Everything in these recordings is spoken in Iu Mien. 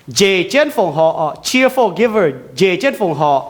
Njiec jienv fongc horc orqc, cheerful giver, njiec jienv fongc horc.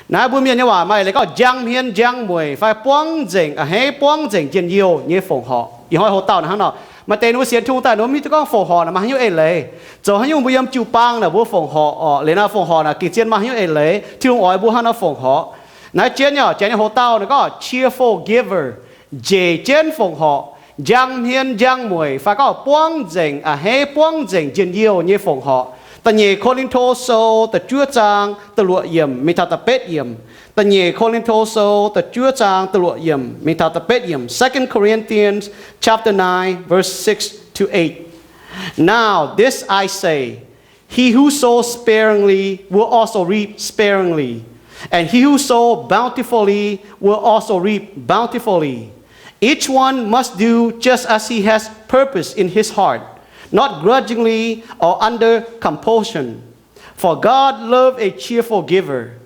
Naaiv mbuo mienh nyei waac maaih leiz gorngv njang hmien njang mueic fai buangv nzengc a'hneiv buangv nzengc njien-youh nyei fongc horc. Ih hnoi hoc-dauh naaic hnangv nor, maaih deix ninh mbuo sienx Tin-Hungh daaih ninh mbuo mv hiuv duqv gorngv fongc horc naaic maaih haaix nyungc eix leiz. Zoux haaix nyungc mbuo yiem jiu-baang naaic mbuo fongc horc orqc, liuz naaiv fongc horc naaic gengh zien maaih haaix nyungc eix leiz. Tin-Hungh oix mbuo hnangv nor fongc horc. Naaiv jienv nyei orqc, janx nyei hoc-dauh naaic gorngv cheerful giver, njiec jienv fongc horc, njang hmien njang mueic fai gorngv buangv nzengc a'hneiv buangv nzengc njien-youh nyei fongc horc. Da'nyeic Ko^lin^to Sou da'juov zaang da'luoqc yiemc mingh taux da'betv yiemc. Da'nyeic Ko^lin^to Sou da'juov zaang da'luoqc yiemc mingh taux da'betv yiemc. Second Corinthians chapter nine, verse six to eight. Now this I say, he who sows sparingly will also reap sparingly, and he who sows bountifully will also reap bountifully. Each one must do just as he has purpose in his heart, not grudgingly or under compulsion. For God loves a cheerful giver.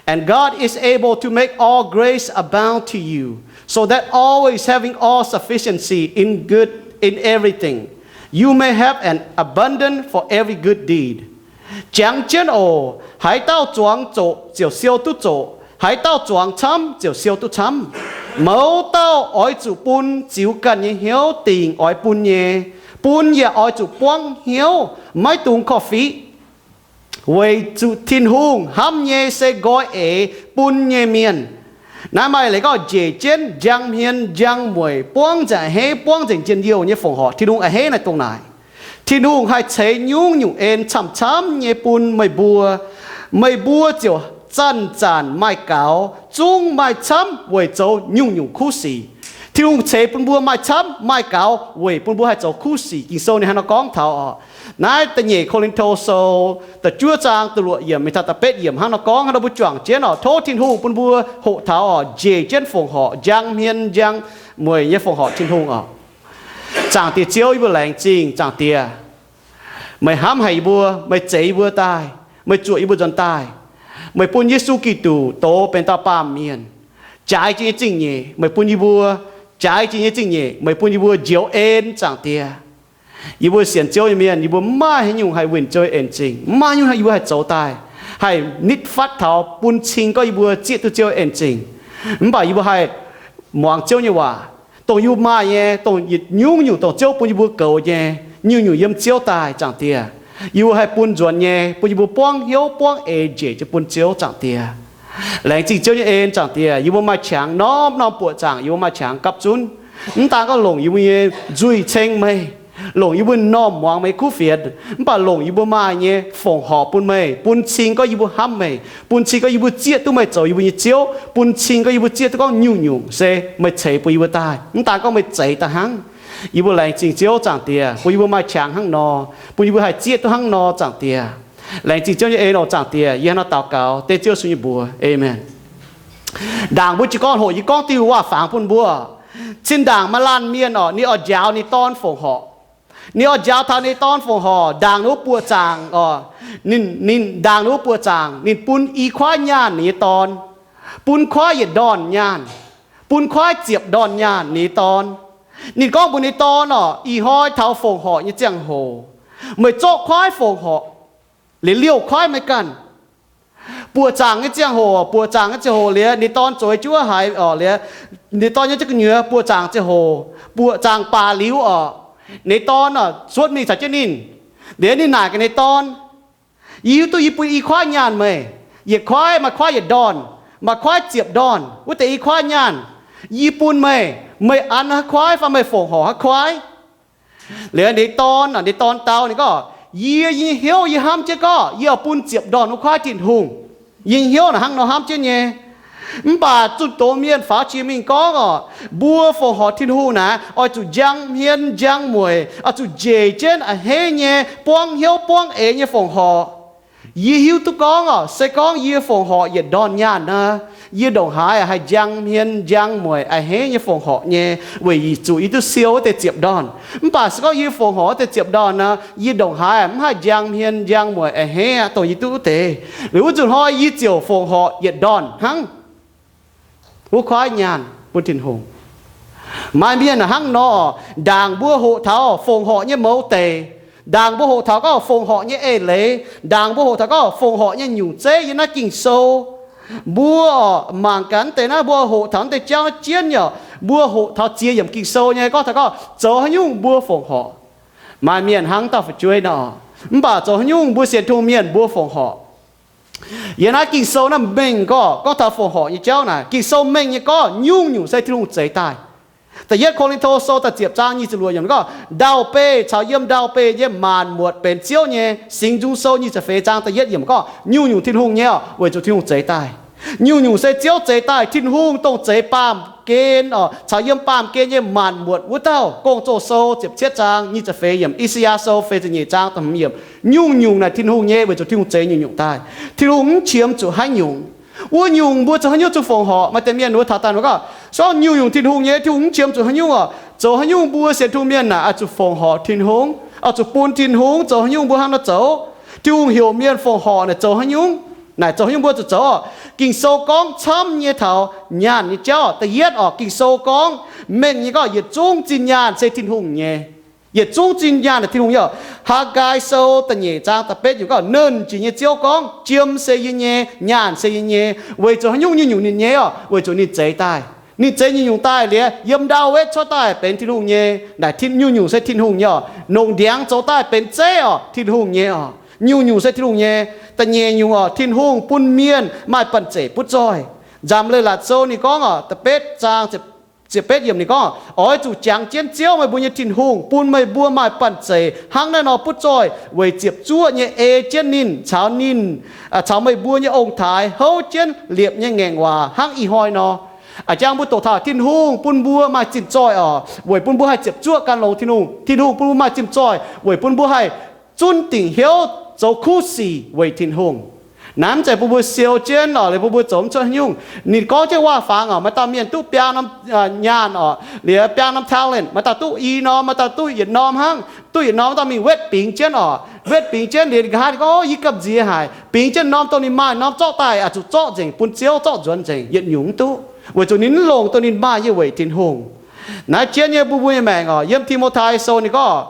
And God is able to make all grace abound to you, so that always having all sufficiency in good in everything, you may have an abundance for every good deed. Jangx jienv oc. Haaix dauh zuangx zoqc ziouc siou duqv zoqc. Haaix dauh zuangx camv ziouc siou duqv camv. Mouz dauh oix zuqc bun ziux ganh nyei hnyouv dingc oix bun nyei. Bun yaac oix zuqc buangv hnyouv, maiv dungx korv-fiqv. Weic zuqc Tin-Hungh hnamv nyei se nqoi eix bun nyei mienh. Naaiv maaih leiz gorngv njiec jienv njang hmien njang mueic buangv nzengc a'hneiv buangv nzengc njien-youh nyei fongc horc, Tin-Hungh a'hneiv naaiv dongh naaic. Tin-Hungh haih ceix nyungc-nyungc en camv-camv nyei bun meih mbuo. Meih mbuo ziouc zanc-zanc maaih gaux, zungv maaih camv weic zoux nyungc-nyungc kuv sic. Tin-Hungh ceix bun mbuo maaih camv maaih gaux weic bun mbuo haih zoux kuv sic. Ging-Sou ninh hnangv nor gorngv taux orqc. Naaiv da'nyeic Ko^lin^to Sou da'juov zaang da'luoqc yiemc mingh taux da'betv yiemc hnangv nor gorngv. Hnangv nor mbuo juangc jienv orqc, tov Tin-Hungh bun mbuo hoqc taux orqc, njiec jienv fongc horc, njang hmien njang mueic nyei fongc horc Tin-Hungh orqc. Zaangc Diex Ziouv, yie mbuo laengz zingh Zaangc Diex. Meih hnamv haic yie mbuo, meih zeix yie mbuo daaih, meih zuoqc yie mbuo nzuonx daaih. Meih bun Yesu Giduc doz benx dauh baamh mienh, jaaix jiex nyei zingh nyeic meih bun yie mbuo, jaaix jiex nyei zingh nyeic meih bun yie mbuo njoux en, Zaangc Diex. Yie mbuo sienx Ziouv nyei mienh, yie mbuo mv maaih haaix nyungc haih winh Ziouv nyei en-zingh. Mv maaih haaix nyungc yie mbuo haih zoux daaih, haih nitv fatv taux bun cing gorngv yie mbuo zieqv duqv Ziouv nyei en-zingh. Mv baac yie mbuo haih muangx Ziouv nyei waac, dongh yie mbuo maaih nyei, dongh nyungc-nyungc dongh Ziouv bun yie mbuo goux nyei, nyungc-nyungc yiem Ziouv daaih, Zaangc Diex. Yie mbuo haih bun nzuonx nyei, bun yie mbuo buangv hnyouv buangv eix njiec jienv bun Ziouv, Zaangc Diex. Laengz zingh Ziouv nyei en, Zaangc Diex. Yie mbuo maaih qangx norm-norm buoqc zaangc, yie mbuo maaih qangx gapv zunv. Mv daan gorngv longc yie mbuo nyei nzuih ceng meih, longc yie mbuo m'normh muangx meih kuv fienx, mv baac longc yie mbuo maaih nyei fongc horc bun meih, bun cing gorngv yie mbuo hnamv meih, bun cing gorngv yie mbuo zieqv duqv meih zoux yie mbuo nyei Ziouv, bun cing gorngv yie mbuo zieqv duqv gorngv nyungc-nyungc se meih ceix bun yie mbuo daaih. Mv daan gorngv meih zeix daaih hnangv. Yie mbuo laengz zingh Ziouv, Zaangc Diex, bun yie mbuo maaih qangx hnangv nor, bun yie mbuo haih zieqv duqv hnangv nor, Zaangc Diex. Laengz zingh Ziouv nyei en oc, Zaangc Diex. Yie hnangv nor daux gaux dengv Ziouv Yesu nyei mbuox, aamen. Ndaangc mbuo jiez gorn hoqc yie gorngv diuh waac-fangx bun mbuo. Zinh ndaangc maaih laanh mienh orqc, ninh oix njaaux ninh dorn fongc horc. Ninh oix njaaux taux ninh dorn fongc horc, ndaangc ninh mbuo buoqc zaangc orqc, ninh, ninh ndaangc ninh mbuo buoqc zaangc, ninh bun i kuaaiv nyaanh ninh nyei dorn, bun kuaaiv yietc ndorn nyaanh, bun kuaaiv ziepc ndorn nyaanh ninh nyei dorn. Ninh gorngv mbuox ninh dorn orqc, ih hnoi taux fongc horc nyei ziangh hoc, meih zorqv kuaaiv fongc horc, liuz liouh kuaaiv maiv ganh. Buoqc zaangc nyei ziangh hoc, buoqc zaangc nyei ziangh hoc liuz, ninh dorn zoux jienv wuov haaix orqc liuz, ninh dorn nyei jienv gu'nyuoz buoqc zaangc ziangh hoc, buoqc zaangc baac liuz orqc, ninh dorn orqc cuotv mingh caux jienv ninh. Liuz ninh naaic gaax ninh dorn, yie hiuv duqv yie bun i kuaaiv nyaanh meih. Yietc kuaaiv, maaih kuaaiv yietc ndorn, maaih kuaaiv ziepc ndorn. Wuov deix i kuaaiv nyaanh yie bun meih. Meih an haaix kuaaiv fai meih fongc horc haaix kuaaiv? Liuz ninh dorn, ninh dorn dau ninh gorngv, yie nyei hnyouv yie hnamv jienv gorngv yie oix bun ziepc ndorn wuov kuaaiv Tin-Hungh. Yie nyei hnyouv naaic hnangv nor hnamv jienv nyei. Mv baac zunh doz mienh faaux jiex mingh gorngv orqc, mbuo fongc horc Tin-Hungh naaic oix zuqc njang hmien njang mueic, oix zuqc njiec jienv a'hneiv nyei, buangv hnyouv buangv eix nyei fongc horc. Yie hiuv duqv gorngv orqc, se gorngv yie fongc horc yietc ndorn nyaanh nor, yie ndongc haaix haih njang hmien njang mueic a'hneiv nyei fongc horc nyei, weic zuqc yie duqv siou wuov deix ziepc ndorn. Mv baac se gorngv yie fongc horc wuov deix ziepc ndorn nor, yie ndongc haaix mv haih njang hmien njang mueic a'hneiv aqv, dongh yie duqv wuov deix. Liuz wuov nzunc hnoi yie ziouc fongc horc yietc ndorn hnangv wuov kuaaiv nyaanh bun Tin-Hungh. Maaih mienh hnangv nor, ndaangc mbuo hoqc taux fongc horc nyei mouz deic, Ndaangc mbuo hoqc taux gorngv fongc horc nyei eix leiz, ndaangc mbuo hoqc taux gorngv fongc horc nyei nyungc zeiv yiem naaiv Ging-Sou. Mbuo oc, mangc gaax deix naaiv, mbuo hoqc taux deix jauv naaiv jienv nyei oc, mbuo hoqc taux ziex yiemc Ging-Sou nyei gorngv taux gorngv zoux haaix nyungc mbuo fongc horc. Maaih mienh hnangv dauh fu'jueiv nor, mv baac zoux haaix nyungc mbuo sienx Tin-Hungh mienh mbuo fongc horc. Yiem naaiv Ging-Sou naaiv mengh gorngv, gorngv taux fongc horc nyei jauv naaic, Ging-Sou mengh nyei gorngv nyungc-nyungc se Tin-Hungh zeix daaih. Da'yietv Ko^lin^to Sou da'ziepc zaang nyic ziepc luoqc yiemc gorngv, ndau-beih caux yiem ndau-beih nyei maanc muotc benx Ziouv nyei. Singx Nzung Sou nyic ziepc feix zaang da'yietv yiemc gorngv, nyungc-nyungc Tin-Hungh nyei oc, weic zuqc Tin-Hungh zeix daaih. Nyungc-nyungc se Ziouv zeix daaih, Tin-Hungh dongh zeix baamh gen oc, caux yiem baamh gen nyei maanc muotc wuov dauh. Gong-Zoh Sou ziepc cietv zaang nyic ziepc feix yiemc, I^saa^yaa Sou feix ziepc nyeic zaang da'hmz yiemc, nyungc-nyungc naaic Tin-Hungh nyei, weic zuqc Tin-Hungh zeix nyungc-nyungc daaih. Tin-Hungh mv qiemx zuqc haaix nyungc. Wuov nyungc mbuo zoux haaix nyungc zuqc fongc horc. Maaih deix mienh wuov taux daaih mbuo gorngv, se gorngv nyungc-nyungc Tin-Hungh nyei, Tin-Hungh mv qiemx zuqc haaix nyungc oc. Zoux haaix nyungc mbuo sienx Tin-Hungh mienh naaic oix zuqc fongc horc Tin-Hungh, oix zuqc bun Tin-Hungh. Zoux haaix nyungc mbuo hnangv nor zoux? Tin-Hungh heuc mienh fongc horc naaic zoux haaix nyungc? Naaic zoux haaix nyungc mbuo zuqc zoux oc? Ging-Sou gorngv camv nyei taux nyaanh nyei jauv. Da'yietv oc, Ging-Sou gorngv mengh nyei gorngv yietc zungv zinh nyaanh se Tin-Hungh nyei. Yietc zungv zinh nyaanh naaic Tin-Hungh nyei oc. Haagaa Sou da'nyeic zaang da'betv yiemc gorngv, Nernh Jiex nyei Ziouv gorngv, Jiem se yie nyei, nyaanh se yie nyei. Weic zuqc haaix nyungc nyungc-nyungc ninh nyei oc? Weic zuqc ninh zeix daaih. Ninh zeix nyungc-nyungc daaih liuz, yiem ndau-wetv cuotv daaih benx Tin-Hungh nyei. Naaic nyungc-nyungc se Tin-Hungh nyei oc. Longc ndiangx zoux daaih benx zeiv oc, Tin-Hungh nyei oc. Nyungc-nyungc se Tin-Hungh nyei. Da'nyeic nyungc oc, Tin-Hungh bun mienh maaih banh zeic butv zoih. Nzamc Leiz-Latc Sou ninh gorngv oc, da'betv zaang ziepc betv yiemc ninh gorngv, Oix zuqc jangx jienv Ziouv, meih mbuo nyei Tin-Hungh, bun meih mbuo maaih banh zeic hnangv naaiv nor butv zoih, weic ziepc zuoqv nyei ei jienv ninh caux ninh, caux meih mbuo nyei ong-taaix houv jienv liepc nyei ngaengc waac hnangv ih hnoi nor. A'jang mbuo doqc taux Tin-Hungh bun mbuo maaih zinh zoih oc, weic bun mbuo haih ziepc zuoqv gan longx Tin-Hungh. Tin-Hungh bun mbuo maaih zinh zoih weic bun mbuo haih zunv dingc hnyouv zoux kuv sic weic Tin-Hungh. Naaiv mv zeiz bun mbuo siou jienv oc, liuz bun mbuo zoux mv cuotv haaix nyungc. Ninh gorngv jienv waac-fangx oc, maaih dauh mienh duqv biaa norm nyaanh oc, liuz biaa norm talent, maaih dauh duqv i norm, maaih dauh duqv yietc norm hnangv. Duqv yietc norm dauh mingh wetv bingx jienv oc. Wetv bingx jienv liuz ninh nqa'haav ninh gorngv, Yie gamh nziex haic. Bingx jienv norm dongh ninh maaih norm zorqv daaih, oix zuqc zorqv nzengc bun Ziouv zorqv nzuonx nzengc, yietc nyungc mv duqv, weic zuqc ninh mv longc dongh ninh maaih nyei weic Tin-Hungh. Naaiv jienv nyei mbuo mbuo nyei maengc oc, yiem Ti^mo^tai Sou ninh gorngv,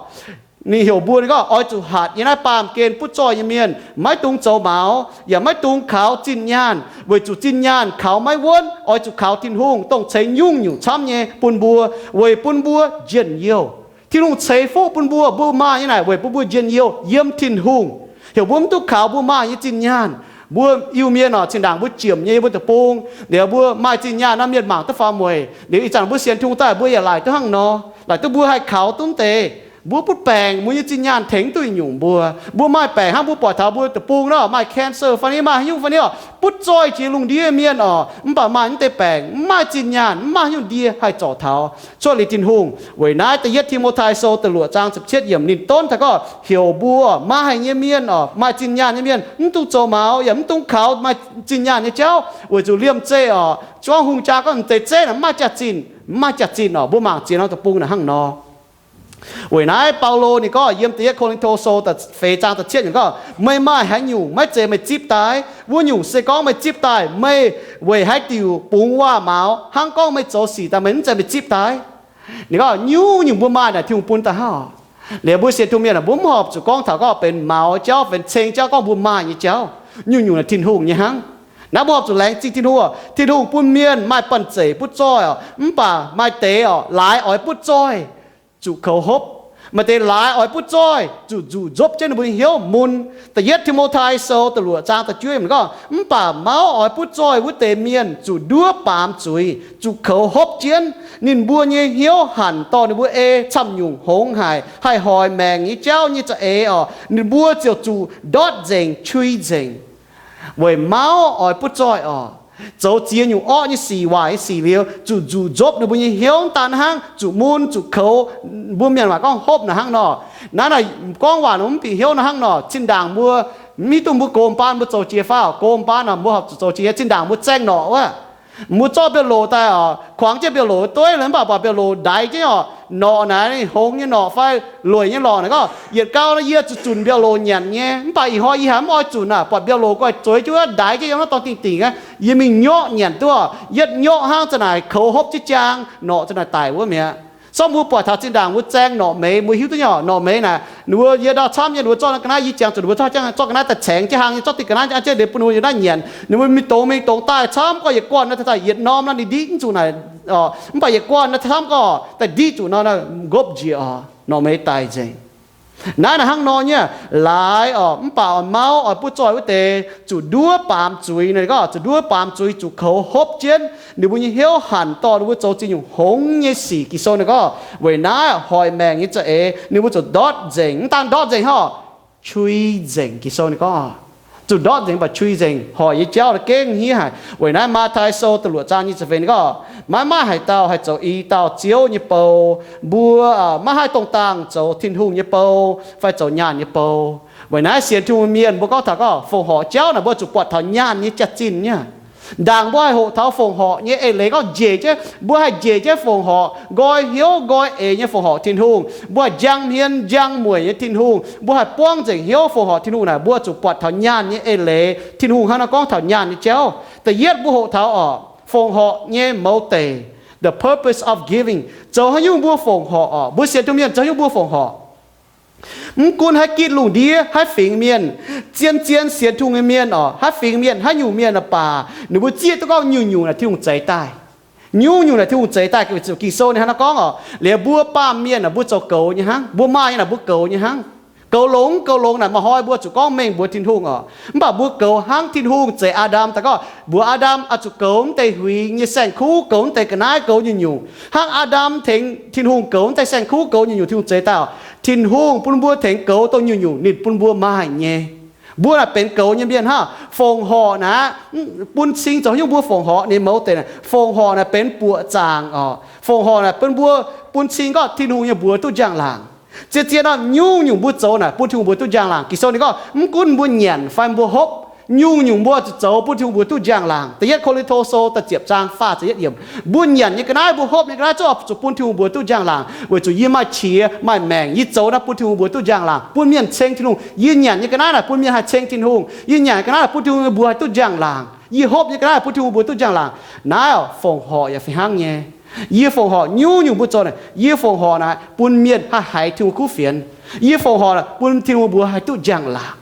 ninh heuc mbuo, ninh gorngv, Oix zuqc hatc yiem naaiv baamh gen butv zoih nyei mienh, maiv dungx zoux maux, yaac maiv dungx kaux zinh nyaanh, weic zuqc zinh nyaanh kaux maiv wuonv. Oix zuqc kaux Tin-Hungh, dongh ceix nyungc-nyungc camv nyei bun mbuo, weic bun mbuo njien-youh. Tin-Hungh ceix fuqv bun mbuo, mbuo maaih nyei naaic weic bun mbuo njien-youh yiem Tin-Hungh. Heuc mbuo mv duqv kaux mbuo maaih nyei zinh nyaanh. Mbuo Iu-Mienh oc, zinh ndaangc mbuo jiemc nyei yiem mbuo deic-bung, liuz mbuo maaih zinh nyaanh nor mienh mangc duqv faaux mueic. Liuz ih zanc mbuo sienx Tin-Hungh daaih mbuo yaac laaic duqv hnangv nor, laaic duqv mbuo haih kaux duqv deix. Mbuo butv baengc, mbuo nyei zinh nyaanh tengx duqv nyungc mbuo. Mbuo maaih baengc hnangv mbuo buatc taux mbuo deic-bung nor maaih cancer fai ni, maaih haaix nyungc fai ni oc, butv zoih jiex lungh ndiev mienh oc, mv baac maaih naaiv deix baengc mv maaih zinh nyaanh, mv maaih haaix nyungc ndie haih zorc taux cuotv liuz Tin-Hungh. Weic naaiv da'yietv Ti^mo^tai Sou da'luoqc zaang ziepc cietv yiemc ninh donv taux gorngv heuc mbuo maaih haic nyei mienh oc, maaih zinh nyaanh nyei mienh mv dungx zoux maux yaac mv dungx kaux maaih zinh nyaanh nyei jauv, weic zuqc liemh zeih oc, zuangx hungh jaa gorngv deix zeiv naaic mv maaih jaax-zinh, mv maaih jaax-zinh oc. Mbuo mangc ziex norm deic-bung naaic hnangv nor. Weic naaiv Baulo ninh gorngv yiem da'yietv Ko^lin^to Sou da'feix zaang da'cietv yiemc gorngv, Meih maaih haaix nyungc maiv zeiz meih zipv daaih, wuov nyungc se gorngv meih zipv daaih, meih weic haaix diuc bungx waac-maux hnangv gorngv meih zoux sic daaih meih mv zeiz meih zipv daaih? Ninh gorngv nyungc-nyungc mbuo maaih naaic Tin-Hungh bun daaih hnangv oc. Liuz mbuo sienx Tin-Hungh mienh aah, mbuo mv horpc zuqc gorngv taux gorngv benx maux jauv, benx ceng jauv, gorngv mbuo maaih nyei jauv. Nyungc-nyungc naaic Tin-Hungh nyei hnangv. Naaiv mbuo horpc zuqc laengz zingh Tin-Hungh oc. Tin-Hungh bun mienh maaih banh zeic butv zoih oc, mv baac maaih deix oc laaix oix butv zoih zuqc koux hopv. Maaih deix laaix oix butv zoih zuqc nzuqc nzopv jienv ninh mbuo nyei hnyouv mun. Da'yietv Ti^mo^tai Sou da'luoqc zaang da'juov yiemc gorngv, Mv baac mauv oix butv zoih wuov deix mienh zuqc nduov baamz zuiz, zuqc koux hopv jienv. Ninh mbuo nyei hnyouv hanc dorh ninh mbuo ei camv-nyungc hngongx haic, haih hoic maengc nyei jauv nyei za'eix oc. Ninh mbuo ziouc zuqc ndortv nzengc, qui nzengc. Weic mauv oix butv zoih oc, zoux ziex nyungc orqv nyei sic, waaic nyei sic liuz, zuqc nzuqc nzopv ninh mbuo nyei hnyouv. Mv daan hnangv, zuqc mun, zuqc koux, mbuo mienh waac gorngv hopv naaic hnangv nor. Naaiv naaic gorngv waac mv bieqc hnyouv naaiv hnangv nor. Zinh ndaangc mbuo, mv hiuv duqv mbuo gox baan mbuo zoux jiex fai oc, gox baan nor mbuo horpc zuqc zoux jiex. Zinh ndaangc mbuo zaeng norqc wuov, mbuo zorqv mbiauh loc daaih oc, kuangx jienv mbiauh loc dueiv, mv baac buatc mbiauh loc ndaix jienv oc, norqc naaic hngongx nyei norqc fai lueic nyei norqc naaic gorngv, Yietc gau nor yie zuqc zunc mbiauh loc nyanc nyei, mv baac ih hnoi yie haiz mv oix zunc aac. Buatc mbiauh loc guaih zueiz jienv wuov, ndaix jienv yiem naaiv dorngx dingh dingc aqv, yie mingh nyorqv nyanc duqv oc. Yietv nyorqv hnangv za'naaic koux hopv jienv jaang, norqc za'naaic daic wuov mi'aqv. Sorng mbuo buatc taux zinh ndaangc mbuo zaeng norqc meix, mbuo hiuv duqv nyei, norqc meix naaic, ninh mbuo yie ndau camv nyei, ninh mbuo zorqv ga'naaiv, yie ziangx zuqc ninh mbuo zorqv ga'naaiv daaih caengx jienv hlang nyei, zorqv diuh ga'naaiv an jienv liuz bun ninh mbuo yiem naaiv nyanc. Ninh mbuo mingh dongz mingh dongz daaih camv gorqv yietc guanh naaiv daaih yietc norm naaiv ninh ndiqv zuqc naaic, mv baac yietc guanh naaiv camv gorqv daaih ndiqv zuqc nor, nqopv njiec oc, norqc meix daic nzengc. Naaiv naaic hnangv nor nyei, laaix oc, mv baac oix mauv, oix butv zoih wuov deix zuqc nduov baamz zuiz. Ninh gorngv zuqc nduov baamz zuiz, zuqc koux hopv jienv ninh mbuo nyei hnyouv hanc dorh ninh mbuo zoux ziex nyungc hngongx nyei sic. Ging-Sou ninh gorngv weic naaiv hoic maengc nyei za'eix ninh mbuo zuqc ndortv nzengc. Mv daan ndortv nzengc hnangv, cui nzengc. Ging-Sou ninh gorngv zuqc ndortv nzengc, mv baac cui nzengc, hoic nyei jauv gengh hniev haic. Weic naaiv Matv^tai Sou da'luoqc zaang nyic ziepc feix ninh gorngv, maiv maaih haaix dauh haih zoux i dauh Ziouv nyei bou. Mbuo maiv haih dongh dangh zoux Tin-Hungh nyei bou fai zoux nyaanh nyei bou. Weic naaiv sienx Tin-Hungh mienh mbuo gorngv taux gorngv fongc horc jauv naaic mbuo zuqc buatc taux nyaanh nyei jaax-zinh nyei. Ndaangc mbuo haih hoqc taux fongc horc nyei eix leiz gorngv njiec jienv, mbuo haih njiec jienv fongc horc, nqoi hnyouv nqoi eix nyei fongc horc Tin-Hungh, mbuo haih njang hmien njang mueic nyei Tin-Hungh, mbuo haih buangv nzengc hnyouv fongc horc Tin-Hungh naaic, mbuo zuqc buatc taux nyaanh nyei eix leiz. Tin-Hungh hnangv nor gorngv taux nyaanh nyei jauv. Da'yietv mbuo hoqc taux oc, fongc horc nyei mouz deic, the purpose of giving. Zoux haaix nyungc mbuo fongc horc oc? Mbuo sienx Tin-Hungh mienh zoux haaix nyungc mbuo fongc horc? Mv gunv haaix gitv lungh ndiev, haaix fingx mienh, zien-zien sienx Tin-Hungh nyei mienh oc, haaix fingx mienh, haaix nyungc mienh baac ninh mbuo zieqv duqv gorngv nyungc-nyungc naaic Tin-Hungh zeix daaih. Nyungc-nyungc naaic Tin-Hungh zeix daaih. Ging-Sou ninh hnangv nor gorngv oc, liuz mbuo baamh mienh naaic mbuo zoux goux nyei hnangv, mbuo maaih nyei naaic mbuo goux nyei hnangv. Goux longx, goux longx naaic maaih hnoi mbuo zuqc gorngv mengh mbuox Tin-Hungh oc. Mv baac mbuo goux hnangv Tin-Hungh zeix Aa^ndam daaih gorngv mbuox Aa^ndam oix zuqc goux mv deix huingx nyei saeng-kuv, goux mv deix ga'naaiv, goux nyungc-nyungc hnangv Aa^ndam tengx Tin-Hungh goux mv deix saeng-kuv, goux nyungc-nyungc Tin-Hungh zeix daaih oc. Tin-Hungh bun mbuo tengx goux dongh nyungc-nyungc ninh bun mbuo maaih nyei. Mbuo naaic benx goux nyei mienh hnangv. Fongc horc naaic bun cing zoux haaix nyungc mbuo fongc horc nyei mouz deic naaic, fongc horc naaic benx buoqc zaangc oc. Fongc horc naaic bun mbuo, bun cing gorngv Tin-Hungh nyei mbuox duqv njang-laangc. Zien-zien nor nyungc-nyungc mbuo zoux naaic bun Tin-Hungh mbuox duqv njang-laangc. Ging-Sou ninh gorngv mv gunv mbuo nyanc fai mbuo hopv, nyungc-nyungc mbuo zuqc zoux bun Tin-Hungh mbuox duqv njang-laangc. Da'yietv Ko^lin^to Sou da'ziepc zaang faah ziepc yietv yiemc, mbuo nyanc nyei ga'naaiv, mbuo hopv nyei ga'naaiv zungv oix zuqc bun Tin-Hungh mbuox duqv njang-laangc, weic zuqc yie maaih qiex maaih maengc, yie zoux naaiv bun Tin-Hungh mbuox duqv njang-laangc, bun mienh ceng Tin-Hungh. Yie nyanc nyei ga'naaiv naaic bun mienh haih ceng Tin-Hungh. Yie nyanc nyei ga'naaiv bun Tin-Hungh mbuox haih duqv njang-laangc. Yie hopv nyei ga'naaiv bun Tin-Hungh mbuox duqv njang-laangc. Naaiv oc, fongc horc yaac fih hnangv nyei. Yie fongc horc nyungc-nyungc mbuo zoux naaic, yie fongc horc naaic bun mienh haih haiz Tin-Hungh kuv fienx. Yie fongc horc naaic bun Tin-Hungh mbuox haih duqv njang-laangc.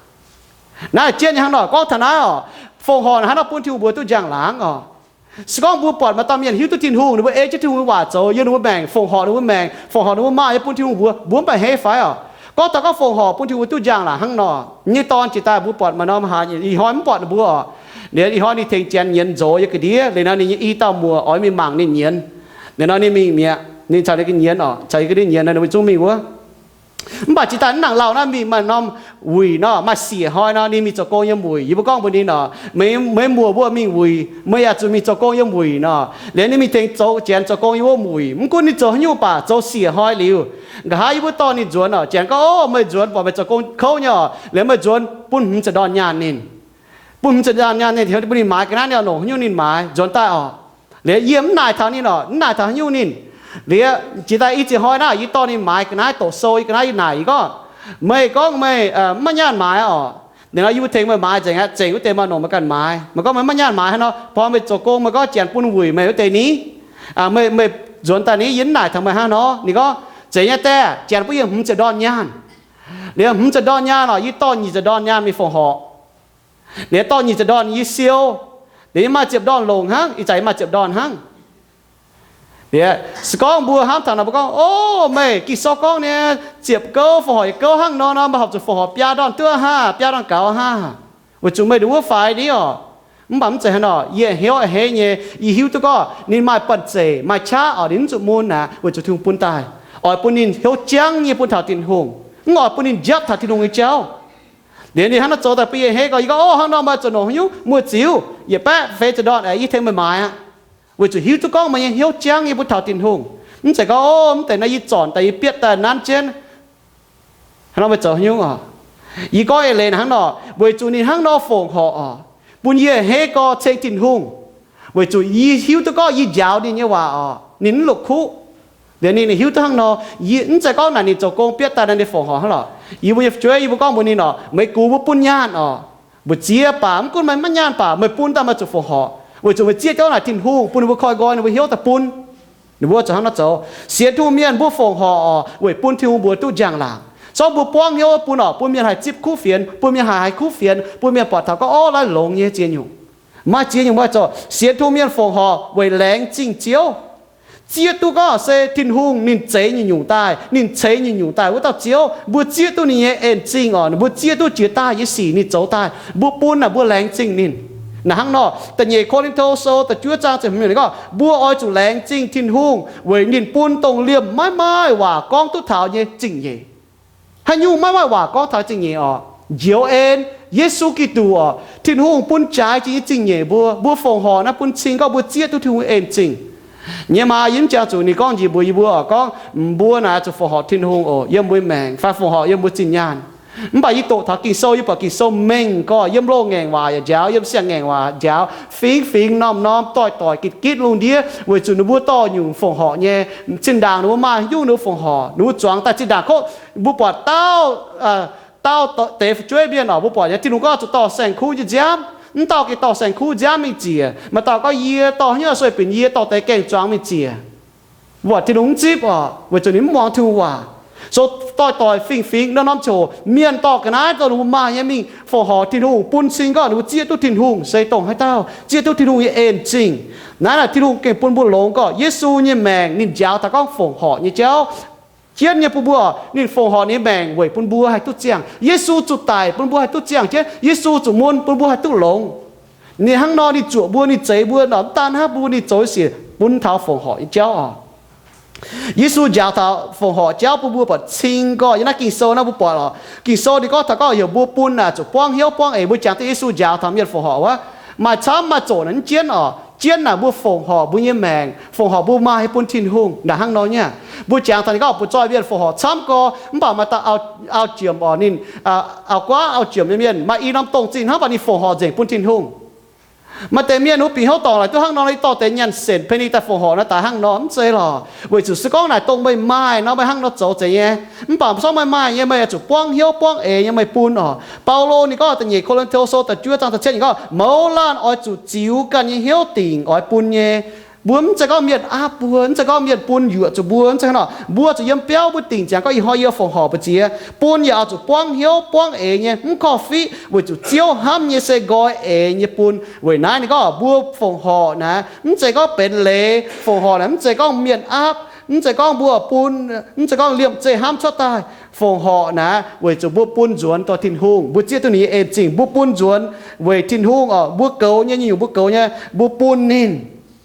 Naaiv jienv nyei hnangv nor gorngv taux naaiv oc, fongc horc naaic hnangv nor bun Tin-Hungh mbuox duqv njang-laangc oc. Se gorngv mbuo buatc maaih dauh mienh hiuv duqv Tin-Hungh, ninh mbuo ei jienv Tin-Hungh nyei waac zoux, yiem ninh mbuo maengc, fongc horc ninh mbuo maengc, fongc horc ninh mbuo maaih nyei bun Tin-Hungh mbuox, mbuo mv baac hei fai oc? Gorngv taux gorngv fongc horc bun Tin-Hungh mbuox duqv njang-laangc hnangv nor, nyei dorn jiex daaih mbuo buatc maaih norm haaix, ih hnoi mv buatc ninh mbuo oc. Liuz ih hnoi ninh tengx Janx nyienz nzox yiem ga'ndiev. Liuz nor ninh nyei i dauh muoc oix mingh mangc ninh nyienz. Liuz nor ninh mingh mi'aqv, ninh caux ninh ga'nyienz oc, caux yie ga'ndiev nyienz nor ninh mbuo zungv mingh wuov. Mv baac jiex daaih mv nangc lauh naaiv mingh maaih norm wuic nor, maaih siec hnoi nor ninh mingh zoux gong yiem wuic. Yie mbuo gorngv mbuox ninh oc, meih, meih muoc mbuo mingh wuic, meih yaac zuqc mingh zoux gong yiem wuic nor. Liuz ninh mingh tengx zoux, Janx zoux gong yiem wuov wuic. Mv gunv ninh zoux haaix nyungc baac zoux siec hnoi liuz, nqa'haav yie mbuo dorh ninh nzuonx oc. Janx gorngv, Ov, meih nzuonx, buatc meih zoux gong kouv nyei oc. Liuz meih nzuonx bun hmz ziepc ndorn nyaanh ninh. Bun hmz ziepc ndorn nyaanh ninh, bun ninh maaiz ga'naaiv, ninh oix longc haaix nyungc ninh maaiz nzuonx daaih oc. Liuz yie mv naaic taux ninh oc, mv naaic taux haaix nyungc ninh. Liuz jiex daaih i ziex hnoi naaiv, yie dorh ninh maaiz ga'naaiv, doqc sou yie ga'naaiv, yie naaic, yie gorngv, meih gorngv meih mv maaih nyaanh maaiz oc. Liuz nor yie mbuo tengx meih maaiz nzengc aqv. Zengc wuov deix maaih longc meih ganh maaiz. Meih gorngv meih mv maaih nyaanh maaiz hnangv nor, bun meih zoux gong, meih gorngv Janx bun wuic meih wuov deix ni, meih, meih nzuonx daaih ni, yie mv naaic taux meih hnangv nor. Ninh gorngv, Zeiz nyei daeh, Janx bun yie hmz ziepc ndorn nyaanh. Liuz hmz ziepc ndorn nyaanh oc, yie dorh nyic ziepc ndorn nyaanh mingh fongc horc. Liuz dorh nyic ziepc ndorn yie siou. Liuz yie maaih ziepc ndorn longc hnangv, ih zanc yie maaih ziepc ndorn hnangv. Liuz se gorngv mbuo hnamv taux nor, mbuo gorngv, Ov, meih Ging-Sou gorngv nyei ziepc gouv, fongc horc yietc gouv hnangv nor nor, meih horpc zuqc fongc horc biaa ndorn duqv hnangv, biaa ndorn gaux hnangv, weic zuqc meih nduov faix ni oc. Mv baac mv zeiz hnangv nor. Yie hnyouv a'hneiv nyei, yie hiuv duqv gorngv ninh maaih banh zeic, maaih qaqv oc, ninh mv zuqc mun aqv, weic zuqc Tin-Hungh bun daaih. Oix bun ninh hnyouv jangv nyei bun taux Tin-Hungh, mv oix bun ninh njapv taux Tin-Hungh nyei jauv. Liuz ninh hnangv nor zoux daaih bun yie a'hneiv gorngv, yie gorngv, Ov, hnangv nor meih zuqc longc haaix nyungc? Muoz-ziux, yietc baeqv feix ziepc ndorn aeqv, yie tengx meih maaiz aqv. Weic zuqc hiuv duqv gorngv meih nyei hnyouv jangv nyei bun taux Tin-Hungh. Mv zeiz gorngv, Ov, mv deix naaiv yie zornc daaih, yie bietv daaih nanv jienv. Hnangv nor meih zoux haaix nyungc oc? Yie gorngv eix leiz hnangv nor, weic zuqc ninh hnangv nor fongc horc oc, bun yie a'hneiv gorx ceng Tin-Hungh. Weic zuqc yie hiuv duqv gorngv yie njaaux ninh nyei waac oc, ninh mv longc kuv. Liuz ninh hiuv duqv hnangv nor, yie mv zeiz gorngv naaic ninh zoux gong bietv daaih naaiv ninh fongc horc hnangv lorqc. Yie mbuo nyei fu'jueiv, yie mbuo gorngv mbuox ninh oc, meih gux mbuo bun nyaanh oc. Mbu'ziex baac mv gunv meih maiv nyaanh baac meih bun daaih meih zuqc fongc horc, weic zuqc meih zieqv jienv naaic Tin-Hungh bun ninh mbuo koi nqoi ninh mbuo hnyouv daaih bun. Ninh mbuo zuqc hnangv naaiv zoux. Sienx Tin-Hungh mienh mbuo fongc horc orqc, weic bun Tin-Hungh mbuox duqv njang-laangc. Zorqv mbuo buangv hnyouv bun orqc, bun mienh haih zipv kuv fienx, bun mienh haih haiz kuv fienx, bun mienh buatc taux gorngv, orv, naaiv longx nyei ziex nyungc. Maaih ziex nyungc mbuo zoux. Sienx Tin-Hungh mienh fongc horc weic laengz zingh Ziouv. Zieqv duqv gorngv se Tin-Hungh ninh zeix nyungc-nyungc daaih, ninh ceix nyungc-nyungc daaih wuov dauh Ziouv. Mbuo zieqv duqv ninh nyei en zingh orqc, mbuo zieqv duqv jiex daaih nyei sic ninh zoux daaih, mbuo bun naaic mbuo laengz zingh ninh. Naaic hnangv nor, da'nyeic Ko^lin^to Sou da'juov zaang ziepc hmz ninh gorngv, mbuo oix zuqc laengz zingh Tin-Hungh weic ninh bun dongh liemh maiv maaih waac gorngv duqv taux nyei zingh nyeic. Haaix nyungc maiv maaih waac gorngv taux zingh nyeic orqc? Njoux en, Yesu Giduc orqc, Tin-Hungh bun jaaix jiex nyei zingh nyeic mbuo. Mbuo fongc horc naaiv bun cing gorngv mbuo zieqv duqv Tin-Hungh en zingh. Nyei maa yie mv jangx zuqc ninh gorngv njiec mbuox yie mbuo orqc, gorngv, mbuo naaic zuqc fongc horc Tin-Hungh oc, yiem mbuo nyei maengc fai fongc horc yiem mbuo zinh nyaanh. Mv baac yie doqc taux Ging-Sou, yie buatc Ging-Sou mengh gorx, yiem loz-ngaengc waac yaac njaaux, yiem siang-ngaengc waac njaaux, fingx fingx norm-norm doix-doix gitv gitv lungh ndiev weic zuqc ninh mbuo dorh nyungc fongc horc nyei. Zinh ndaangc ninh mbuo maaih nyungc ninh mbuo fongc horc, ninh mbuo zuangx daaih zinh ndaangc kov, mbuo buatc dauh, dauh deix fu'jueiv mienh orqc, mbuo buatc nyei Tin-Hungh gorngv zuqc dorh saeng-kuv nyei nziaamv. Mv dauh gengh dorh saeng-kuv nziaamv mingh ziec. Maaih dauh gorngv, yie dorh haaix nyungc sueih binc yie dorh deix gaengh zuangx mingh ziec. Mbuo buatc Tin-Hungh mv zipv orqc, weic zuqc ninh mv muangx Tin-Hungh waac. So doix-doix fingx fingx norm-norm ziouc mienh dorh ga'naaiv dorh ninh mbuo maaih nyei mingh fongc horc Tin-Hungh, bun cing gorngv ninh mbuo zieqv duqv Tin-Hungh se dongh haaix dauh, zieqv duqv Tin-Hungh nyei en zingh. Naaiv naaic Tin-Hungh gengh bun mbuo longx gorqv Yesu nyei maengc ninh njaaux taux gorngv fongc horc nyei jauv. Jienv nyei bun mbuo, ninh fongc horc ninh nyei maengc weic bun mbuo haih duqv ziangh. Yesu zuqc daic bun mbuo haih duqv ziangh jienv. Yesu zuqc mun bun mbuo haih duqv longx. Ninh hnangv nor ninh zuoqc mbuo, ninh zeix mbuo nor, mv daan hnangv bun mbuo, ninh zoux sic bun taux fongc horc nyei jauv oc. Yesu njaaux taux fongc horc jauv bun mbuo buatc cing gorx. Yiem naaiv Ging-Sou naaiv mbuo buatc oc, Ging-Sou ninh gorngv taux gorngv heuc mbuo bun naaic zuqc buangv hnyouv buangv eix. Mbuo jangx duqv Yesu njaaux taux mienh fongc horc wuov, maaih camv maaih zoqc naaic mv jienv oc. Jienv naaic mbuo fongc horc mbuo nyei maengc, fongc horc mbuo maaih haaix bun Tin-Hungh naaic hnangv nor nyei. Mbuo jangx taux ninh gorngv butv-zoih mienh fongc horc camv gorx, mv baac maaih dauh auv-jiem oc, ninh auv-guaav auv-jiem nyei mienh maaih i norm dongh zinh hnangv, mv baac ninh fongc horc nzengc bun Tin-Hungh. Maaih deix mienh wuov bieqc hnyouv dorngc laaix duqv hnangv nor, yie dorh deix nyanc senc pen ni daaih fongc horc naaiv daaih hnangv nor, mv zeiz lorqc. Weic zuqc se gorngv naaic dongh meih maaih nor, meih hnangv nor zoux zeiz nyei. Mv baac se gorngv meih maaih nyei, meih oix zuqc buangv hnyouv buangv eix nyei meih bun oc. Baulo ninh gorngv da'nyeic Ko^lin^to Sou da'juov zaang da'cietv ninh gorngv, mouz laanh oix zuqc ziux ganh nyei hnyouv dingc oix bun nyei. Mbuo mv zeiz gorngv mienh aapv mbuo, mv zeiz gorngv mienh bun yuoqc zuqc mbuo, mv zeiz hnangv nor. Mbuo zuqc yiem biauv mbuo dingc ziangx gorngv ih hnoi yie fongc horc mbu'ziex, bun yaac oix zuqc buangv hnyouv buangv eix nyei, mv korv-fiqv, weic zuqc Ziouv hnamv nyei se nqoi eix nyei bun. Weic naaiv ninh gorngv mbuo fongc horc naaic mv zeiz gorngv benx leiz. Fongc horc naaic mv zeiz gorngv mienh aapv, mv zeiz gorngv mbuo bun, mv zeiz gorngv liemh zeih hnamv cuotv daaih. Fongc horc naaic weic zuqc mbuo bun nzuonx dorh Tin-Hungh, mbuo zieqv duqv ninh nyei en zingh, mbuo bun nzuonx weic Tin-Hungh oc. Mbuo goux nyei, nyungc-nyungc mbuo goux nyei, mbuo bun ninh.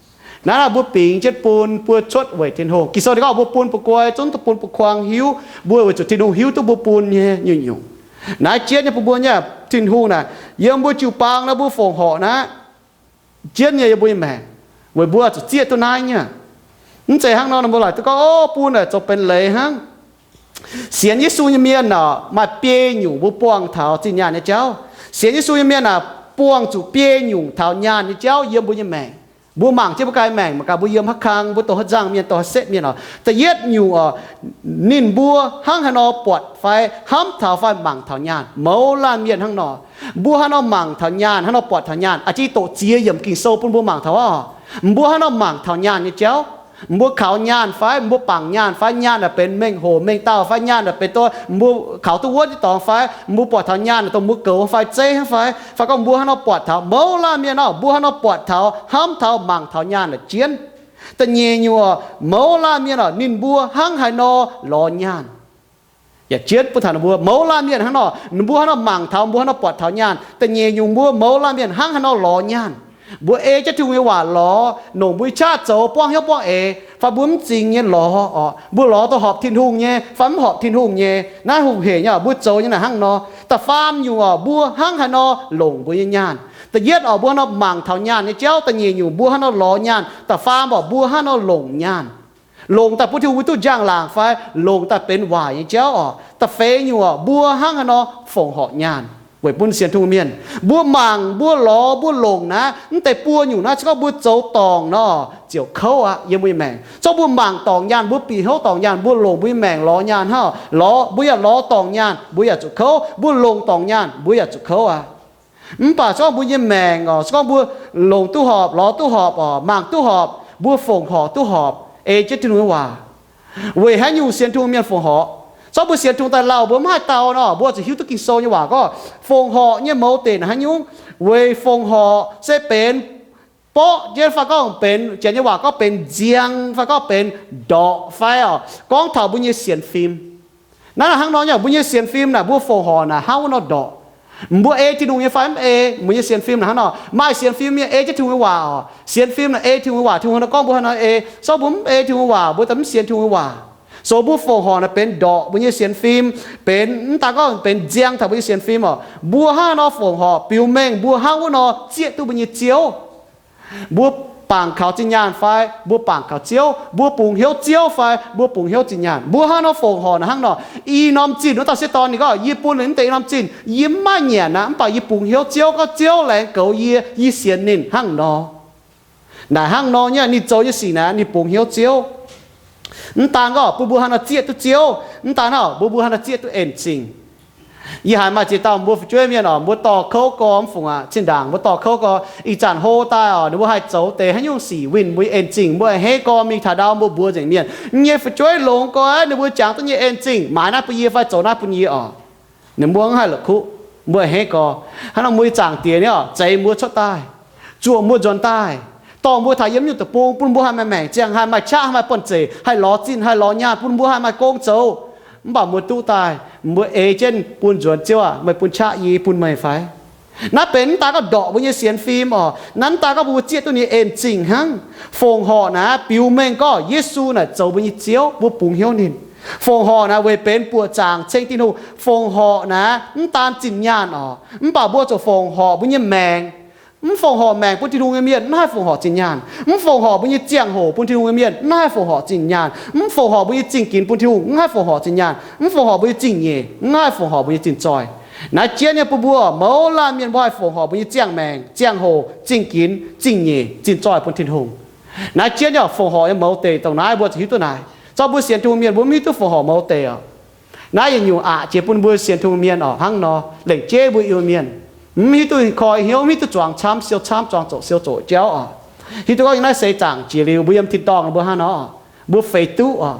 Naaiv mbuo bingx jienv bun buo cuotv weic Tin-Hungh. Ging-Sou ninh gorngv mbuo bun buo guai, zungv duqv bun buo kuang hiuv mbuo, weic zuqc Tin-Hungh hiuv duqv mbuo bun nyei nyungc-nyungc. Naaiv jienv nyei bun mbuo nyei, Tin-Hungh naaic yiem mbuo jiu-baang naaiv mbuo fongc horc naaiv, jienv nyei yiem mbuo nyei maengc, weic mbuo zuqc zieqv duqv naaiv nyei. Mv zeiz hnangv nor, mbuo laaic duqv gorngv, o, bun naaic zoux benx leiz hnangv. Sienx Yesu nyei mienh aah, maaih biei nyungc mbuo buangh taux zinh nyaanh nyei jauv. Sienx Yesu nyei mienh aah, buangh zuqc biei nyungc taux nyaanh nyei jauv yiem mbuo nyei maengc. Mbuo mangc jienv mbuo ganh maengc mangc gaax, mbuo yiem haaix kang, mbuo dongh haaix nzangh mienh, dongh haaix setv mienh oc. Da'yietv nyungc oc, ninh mbuo hnangv haaix nor buatc fai hnamv taux fai mangc taux nyaanh. Mouz laanh mienh hnangv nor, mbuo haaix nor mangc taux nyaanh, haaix nor buatc taux nyaanh, a'jang doqc ziex yiemc Ging-Sou bun mbuo mangc taux oc. Mbuo haaix nor mangc taux nyaanh nyei jauv? Mbuo kaux nyaanh fai? Mbuo bangc nyaanh fai? Nyaanh naaic benx mengh hoc mengh dauh fai? Nyaanh naaic benx dongh mbuo kaux duqv wuonv nyei dorngx fai? Mbuo buatc taux nyaanh naaic dongh mbuo goux fai zeiv hnangv fai? Fai gorngv mbuo haaix nor buatc taux? Mouz laanh mienh oc, mbuo haaix nor buatc taux, hnamv taux, mangc taux nyaanh naaic jienv? Da'nyeic nyungc oc, mouz laanh mienh oc, ninh mbuo hnangv haaix nor lorz nyaanh. Yaac jienv bun taux ninh mbuo mouz laanh mienh hnangv nor, ninh mbuo haaix nor mangc taux, mbuo haaix nor buatc taux nyaanh. Da'nyeic nyungc mbuo mouz laanh mienh hnangv haaix nor lorz nyaanh. Mbuo ei jienv Tin-Hungh nyei waac lorz, nongc mbuo nyei qaqv zoux, buangv hnyouv buangv eix, fai mbuo mv zingx nyei lorz oc. Mbuo lorz dongh horpc Tin-Hungh nyei fai mv horpc Tin-Hungh nyei. Naaiv hungh heic nyei oc, mbuo zoux nyei naaic hnangv nor. Da'faam nyungc oc, mbuo hnangv haaix nor longc mbuo nyei nyaanh. Da'yietv oc, mbuo haaix nor mangc taux nyaanh nyei jauv. Da'nyeic nyungc mbuo haaix nor lorz nyaanh. Da'faam oc, mbuo haaix nor longc nyaanh. Longc daaih bun Tin-Hungh mbuo duqv njang-laangc fai longc daaih benx waaic nyei jauv oc. Da'feix nyungc oc, mbuo hnangv haaix nor fongc horc nyaanh weic bun sienx Tin-Hungh mienh. Mbuo mangc, mbuo lorz, mbuo longc naaiv, mv deix buo nyungc naaiv se gorngv mbuo zoux dorngc nor, ziouc kouv aqv yiem mbuo nyei maengc. Zorqv mbuo mangc dorngc nyaanh, mbuo bieqc hnyouv dorngc nyaanh, mbuo longc mbuo nyei maengc lorz nyaanh hnangv, lorz, mbuo yaac lorz dorngc nyaanh, mbuo yaac zuqc kouv. Mbuo longc dorngc nyaanh, mbuo yaac zuqc kouv aqv. Mv baac se gorngv mbuo nyei maengc oc, se gorngv mbuo longc duqv horpc, lorz duqv horpc oc, mangc duqv horpc, mbuo fongc horc duqv horpc, ei jienv Tin-Hungh nyei waac. Weic haaix nyungc sienx Tin-Hungh mienh fongc horc? Zorqv mbuo sienx Tin-Hungh daaih lauh, mbuo mv haih dau nor, mbuo zuqc hiuv duqv Ging-Sou nyei waac gorngv fongc horc nyei mouz deic naaic haaix nyungc. Weic fongc horc se benx borqv jienv fai gorngv benx, janx nyei waac gorngv benx nziang fai gorngv benx ndorqc fai oc, gorngv taux mbuo nyei sienx fim. Naaiv hnangv nor nyei, mbuo nyei sienx fim naaic mbuo fongc horc naaic hnangv wuov nor ndorqc. Mbuo ei Tin-Hungh nyei fai mv ei? Mbuo nyei sienx fim naaic hnangv nor, maaih sienx fim nyei ei jienv Tin-Hungh nyei waac oc. Sienx fim naaic ei Tin-Hungh nyei waac, Tin-Hungh nor gorngv mbuo hnangv nor ei. Zorqv mbuo mv ei Tin-Hungh nyei waac, mbuo daaih mv sienx Tin-Hungh nyei waac. So mbuo fongc horc naaic benx ndorqc mbuo nyei sienx fim, benx mv daan gorngv benx nziang taux mbuo nyei sienx fim oc. Mbuo hnangv nor fongc horc biux mengh mbuo hnangv wuov nor zieqv duqv mbuo nyei Ziouv. Mbuo bangc kaux zinh nyaanh fai mbuo bangc kaux Ziouv? Mbuo bungx hnyouv Ziouv fai mbuo bungx hnyouv zinh nyaanh? Mbuo hnangv nor fongc horc naaic hnangv nor. I norm zinh wuov dauh sieqv dorn ninh gorngv, yie bun ninh mv deix i norm zinh, yie mv maaih nyanc aqv, mv baac yie bungx hnyouv Ziouv, gorngv Ziouv laengz goux yie, yie sienx ninh hnangv nor. Naaic hnangv nor nyei, ninh zoux nyei sic naaic ninh bungx hnyouv Ziouv. Mv daan gorngv bun mbuo hnangv nor zieqv duqv Ziouv, mv daan nor bun mbuo hnangv nor zieqv duqv en zingh. Yie haiz maaih ziex dauh mbuo fu'jueiv mienh oc, mbuo dorh kouv gorx mv fungc aqv. Zinh ndaangc mbuo dorh kouv gorx, ih zanc hlo daaih oc, ninh mbuo haih zoux deix haaix nyungc sic winh mbuo nyei en zingh, mbuo a'hneiv gorx mingh taux ndau mbuo mbuox nzengc mienh, yie nyei fu'jueiv longx gorx, ninh mbuo jangx duqv nyei en zingh, maaiz naaiv bun yie fai zoux naaiv bun yie oc. Ninh mbuo mv haih la'kuqv, mbuo a'hneiv gorx. Hnangv nor mbuo nyei Zaangc Diex nyei oc, zeix mbuo cuotv daaih, zuoqc mbuo nzuonx daaih, dorh mbuo taux yiem nyungc deic-bung, bun mbuo haih maaih maengc ziangh, haih maaih qaqv, haih maaih buonv-zeic, haih lorz zinh, haih lorz nyaanh, bun mbuo haih maaih gong zoux. Mv baac mbuo duqv daaih, mbuo ei jienv bun nzuonx, Ziouv aac, meih bun qaqv yie bun meih fai? Naaiv benx mv daan gorngv ndorqc mbuo nyei sienx fim oc. Naaiv mv daan gorngv mbuo zieqv duqv ninh nyei en zingh hnangv. Fongc horc naaic biux mengh gorngv Yesu naaic zoux mbuo nyei Ziouv, mbuo bungx hnyouv ninh. Fongc horc naaic weic benx buoqc zaangc ceng Tin-Hungh. Fongc horc naaic mv daan zinh nyaanh oc, mv baac mbuo zuqc fongc horc mbuo nyei maengc. Mv fongc horc maengc bun Tin-Hungh nyei mienh, mv haih fongc horc zinh nyaanh. Mv fongc horc mbuo nyei ziangh hoc bun Tin-Hungh nyei mienh, mv haih fongc horc zinh nyaanh. Mv fongc horc mbuo nyei zingh ginx bun Tin-Hungh, mv haih fongc horc zinh nyaanh. Mv fongc horc mbuo nyei zingh nyeic, mv haih fongc horc mbuo nyei zinh zoih. Naaiv jienv nyei bun mbuo mouz laanh mienh mbuo haih fongc horc mbuo nyei ziangh maengc, ziangh hoc, zingh ginx, zingh nyeic, zinh zoih bun Tin-Hungh. Naaiv jienv nyei fongc horc nyei mouz deic dongh naaiv mbuo zuqc hiuv duqv naaic. Zorqv mbuo sienx Tin-Hungh mienh mbuo mv hiuv duqv fongc horc mouz deic oc. Naaiv yietc nyungc aqc jiex bun mbuo sienx Tin-Hungh mienh oc, hnangv nor lengc jeiv mbuo Iu-Mienh mv hiuv duqv koi hnyouv, mv hiuv duqv zuangx camv, siou camv, zuangx zoqc siou zoqc jauv oc. Hiuv duqv gorngv yiem naaiv seix zaangc jiex liuz mbuo yiem tin-dorngh mbuo hnangv nor, mbuo feix duqv oc.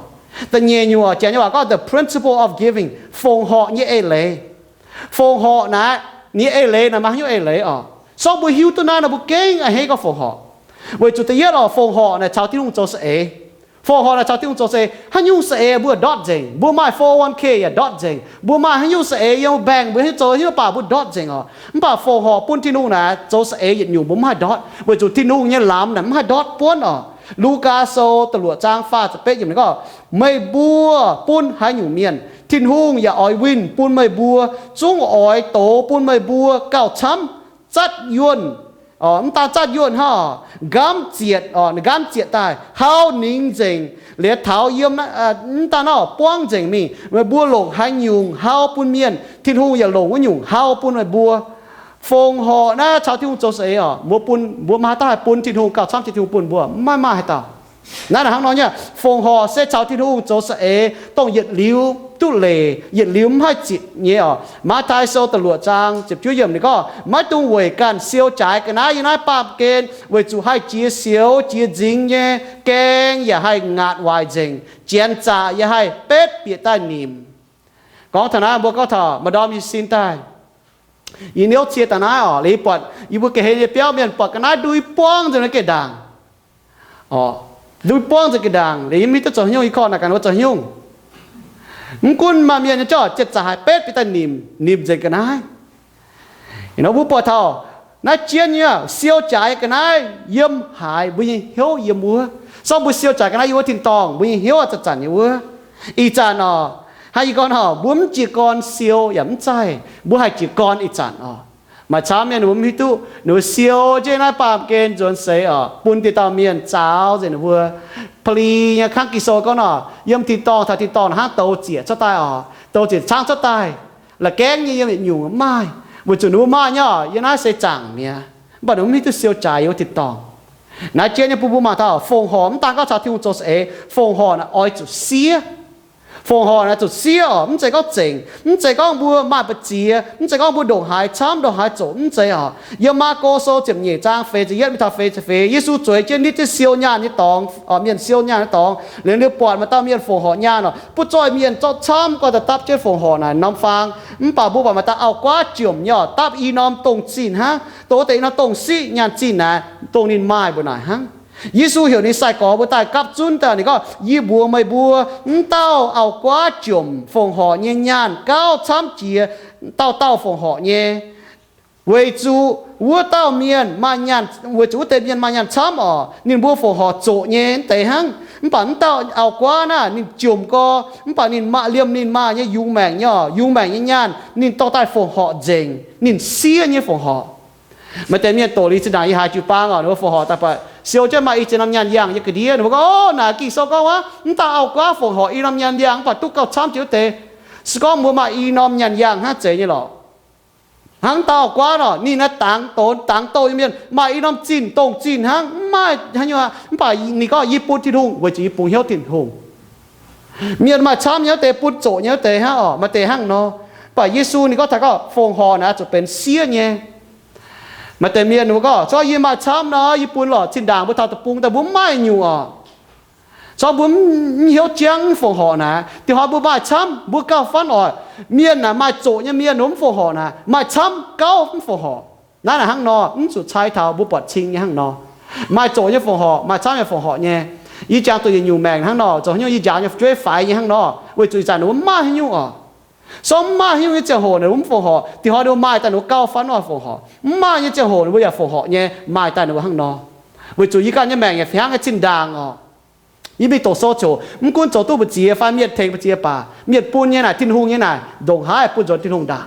Da'nyeic nyungc oc, janx nyei waac gorngv the principle of giving, fongc horc nyei eix leiz. Fongc horc naaic, ninh nyei eix leiz naaic maaih haaix nyungc eix leiz oc? Sorng mbuo hiuv duqv naaiv nor mbuo gengh a'hneiv gorngv fongc horc. Weic zuqc da'yietv oc, fongc horc naaic caux Tin-Hungh zoux saeng-eix. Fongc horc naaic caux Tin-Hungh zoux saeng-eix. Haaix nyungc saeng-eix mbuo ndortv nzengc. Mbuo maaih four oh one k yaac ndortv nzengc. Mbuo maaih haaix nyungc saeng-eix yiem mbuo bank, mbuo hiuv zoux hiuv baac mbuo ndortv nzengc oc. Mv baac fongc horc bun Tin-Hungh naaic zoux saeng-eix yietc nyungc mbuo mv haih ndortv, weic zuqc Tin-Hungh nyei lamz naaic mv haih ndortv buonv oc. Lugaa Sou da'luoqc zaang faah ziepc betv yiemc ninh gorngv, meih mbuo bun haaix nyungc mienh, Tin-Hungh yaac oix winh bun meih mbuo, zungv oix dox bun meih mbuo gauh camv, zatv yuonh, mv daan zatv yuonh hnangv, nqamv zietc, nqamv zietc daaih hau ningx nzengc, liuz taux yiem, mv daan nor buangv nzengc mingh. Meih mbuo longc haaix nyungc hau bun mienh, Tin-Hungh yaac longc wuov nyungc hau bun meih mbuo. Fongc horc naaiv caux Tin-Hungh zoux saeng-eix oc, mbuo bun, mbuo maaih haaix dauh haih bun Tin-Hungh gauh camv, Tin-Hungh bun mbuo? Maiv maaih haaix dauh. Naaiv hnangv nor nyei, fongc horc se caux Tin-Hungh zoux saeng-eix, dongh yietc liuz duqv leiz, yietc liuz mv haih zitc nyei oc. Matv^taai Sou da'luoqc zaang ziepc juov yiemc ninh gorngv, maiv dungx weic ganh siou jaaix ga'naaiv yiem naaiv baamh gen, weic zuqc haih jiex sioux jiex nzingx nyei, gaeng yaac haih ngaatc waaic nzengc, janx zaqc yaac haih betv bieqc daaih nimc. Gorngv taux naaiv mbuo gorngv taux maaih ndorm yie sin daaih, yie niouv cie daaih naaiv oc, liuz yie buatc yie mbuo ga'hlen nyei biauv mienh buatc ga'naaiv ndui buangv nzengc naaiv geh ndaangc. Ndui buangv nzengc geh ndaangc, liuz yie mv hiuv duqv zoux haaix nyungc, yie korv naaic ganh wuov zoux haaix nyungc. Mv gunv maaih mienh nyei jauv, janx zaqc haih betv bieqc daaih nimc, nimc nzengc ga'naaiv. Ih hnoi mbuo buatc taux naaiv jienv nyei siou jaaix ga'naaiv yiem haaix, mbuo nyei hnyouv yiem wuov. Sorng mbuo siou jaaix ga'naaiv yiem wuov tin-dorngh, mbuo nyei hnyouv zanc-zanc nyei wuov. Ih zanc oc, hnangv yie gorngv oc, mbuo mv jiez gorn siou yaac mv zaih, mbuo haih jiez gorn ih zanc oc. Maaih camv mienh ninh mbuo mv hiuv duqv, ninh mbuo siou jienv naaiv baamh gen nzuonx seix oc, bun dieh dauh mienh zaaux nzengc ninh mbuo pli nyei. Kangv Ging-Sou gorngv oc, yiem tin-dorngh taux tin-dorngh hnangv douz ziec cuotv daaih oc, douz ziec caangv cuotv daaih. La'gaengv nyei yiem yietc nyungc mv maaih, weic zuqc ninh mbuo maaih nyei oc, yiem naaiv seix zaangc mi'aqv. Mv baac ninh mbuo mv hiuv duqv siou jaaix yiem wuov tin-dorngh. Naaiv jienv nyei bun mbuo mangc taux fongc horc mv daan gorngv caux Tin-Hungh zoux saeng-eix, fongc horc naaic oix zuqc siev. Fongc horc naaiv zuqc siev oc, mv zeiz gorngv zengc, mv zeiz gorngv mbuo maaih mbu'ziex, mv zeiz gorngv mbuo ndongc haaix camv ndongc haaix zoqc, mv zeiz oc. Yiem Maako Sou ziepc nyeic zaang feix ziepc yietv mingh taux feix ziepc feix, Yesu zueiz jienv nitv jienv siou nyaanh nyei dorngx, mienh siou nyaanh nyei dorngx, liuz ninh buatc maaih dauh mienh fongc horc nyaanh oc. Butv zoih mienh zorqv camv gorx daaih dapv jienv fongc horc naaic norm faang. Mv baac mbuo buatc maaih dauh auv-guaav jomc nyei oc, dapv i norm dongh zinh hnangv, dongh wuov deix i norm dongh siqv nyaanh zinh naaic, dongh ninh maaih mbuo naaic hnangv. Yesu heuc ninh sai-gorx mbuo daaih gapv zunv daaih, ninh gorngv, Yie mbuox meih mbuo, mv dauh auv-guaav jomc fongc horc nyei nyaanh gauh camv jiex dauh dauh fongc horc nyei. Weic zuqc wuov dauh mienh maaih nyaanh, weic zuqc wuov deix mienh maaih nyaanh camv oc, ninh mbuo fongc horc zoqc nyei mv deix hnangv. Mv baac mv dauh auv-guaav naaic ninh jomc gorx, mv baac ninh maaih, liemh ninh maaih nyei yungz maengc nyei oc, yungz maengc nyei nyaanh ninh dorh daaih fongc horc nzengc, ninh siev nyei fongc horc. Maaih deix mienh doqc liuz zinh ndaangc yie haiz jiu-baang oc, ninh mbuo fongc horc daaih, mv baac siou jienv maaih i ziex norm nyaanh yangh nyei ga'ndiev, ninh mbuo gorngv, Ov, naaic Ging-Sou gorngv wuov, mv dauh auv-guaav fongc horc i norm nyaanh yangh, mv baac duqv gauh camv jiex wuov deix. Se gorngv mbuo maaih i norm nyaanh yangh hnangv, zeiz nyei lorqc. Hnangv dauh auv-guaav nor, ninh naaiv dangx donx dangx douh nyei mienh, maaih i norm zinh dongh zinh hnangv, mv maaih haaix nyungc aqv. Mv baac ninh gorngv, Yie bun Tin-Hungh weic zuqc yie bungx hnyouv Tin-Hungh. Mienh maaih camv nyei wuov deix bun zoqc nyei wuov deix hnangv oc, maaih deix hnangv nor. Mv baac Yesu ninh gorngv taux gorngv fongc horc naaic zuqc benx siev nyei. Maaih deix mienh ninh mbuo gorngv, Corc yie maaih camv nor, yie bun lorqc, zinh ndaangc mbuo taux deic-bung daaih mbuo mv maaih nyungc oc. Corc mbuo mv hnyouv jangv fongc horc naaic. Dinh hnoi mbuo maaih camv, mbuo gauh fanv oc. Mienh naaic maaih zoqc nyei mienh mv fongc horc naaic, maaih camv gauh mv fongc horc. Naaiv naaic hnangv nor, mv zuqc cai taux mbuo buatc cing nyei hnangv nor. Maaih zoqc nyei fongc horc, maaih camv nyei fongc horc nyei. Yie jangx duqv yietc nyungc maengc hnangv nor, zoux haaix nyungc yie njaaux nyei fu'jueiv faix nyei hnangv nor, weic zuqc ih zanc ninh mbuo mv maaih haaix nyungc oc. Sorng mv maaih haaix nyungc nyei ziangh hoc ninh mbuo mv fongc horc, dinh hnoi ninh mbuo maaih daaih ninh mbuo gauh fanv oix fongc horc. Mv maaih nyei ziangh hoc ninh mbuo yaac fongc horc nyei, maaih daaih ninh mbuo hnangv nor. Weic zuqc yie ganh nyei maengc yaac fih hnangv nyei zinh ndaangc oc. Yie mingh doqc sou ziouc mv gunv zoux duqv mbu'ziex fai mienh tengx mbu'ziex baac, mienh bun nyei naaic, Tin-Hungh nyei naaic, ndongc haaix bun nzuonx Tin-Hungh ndaangc.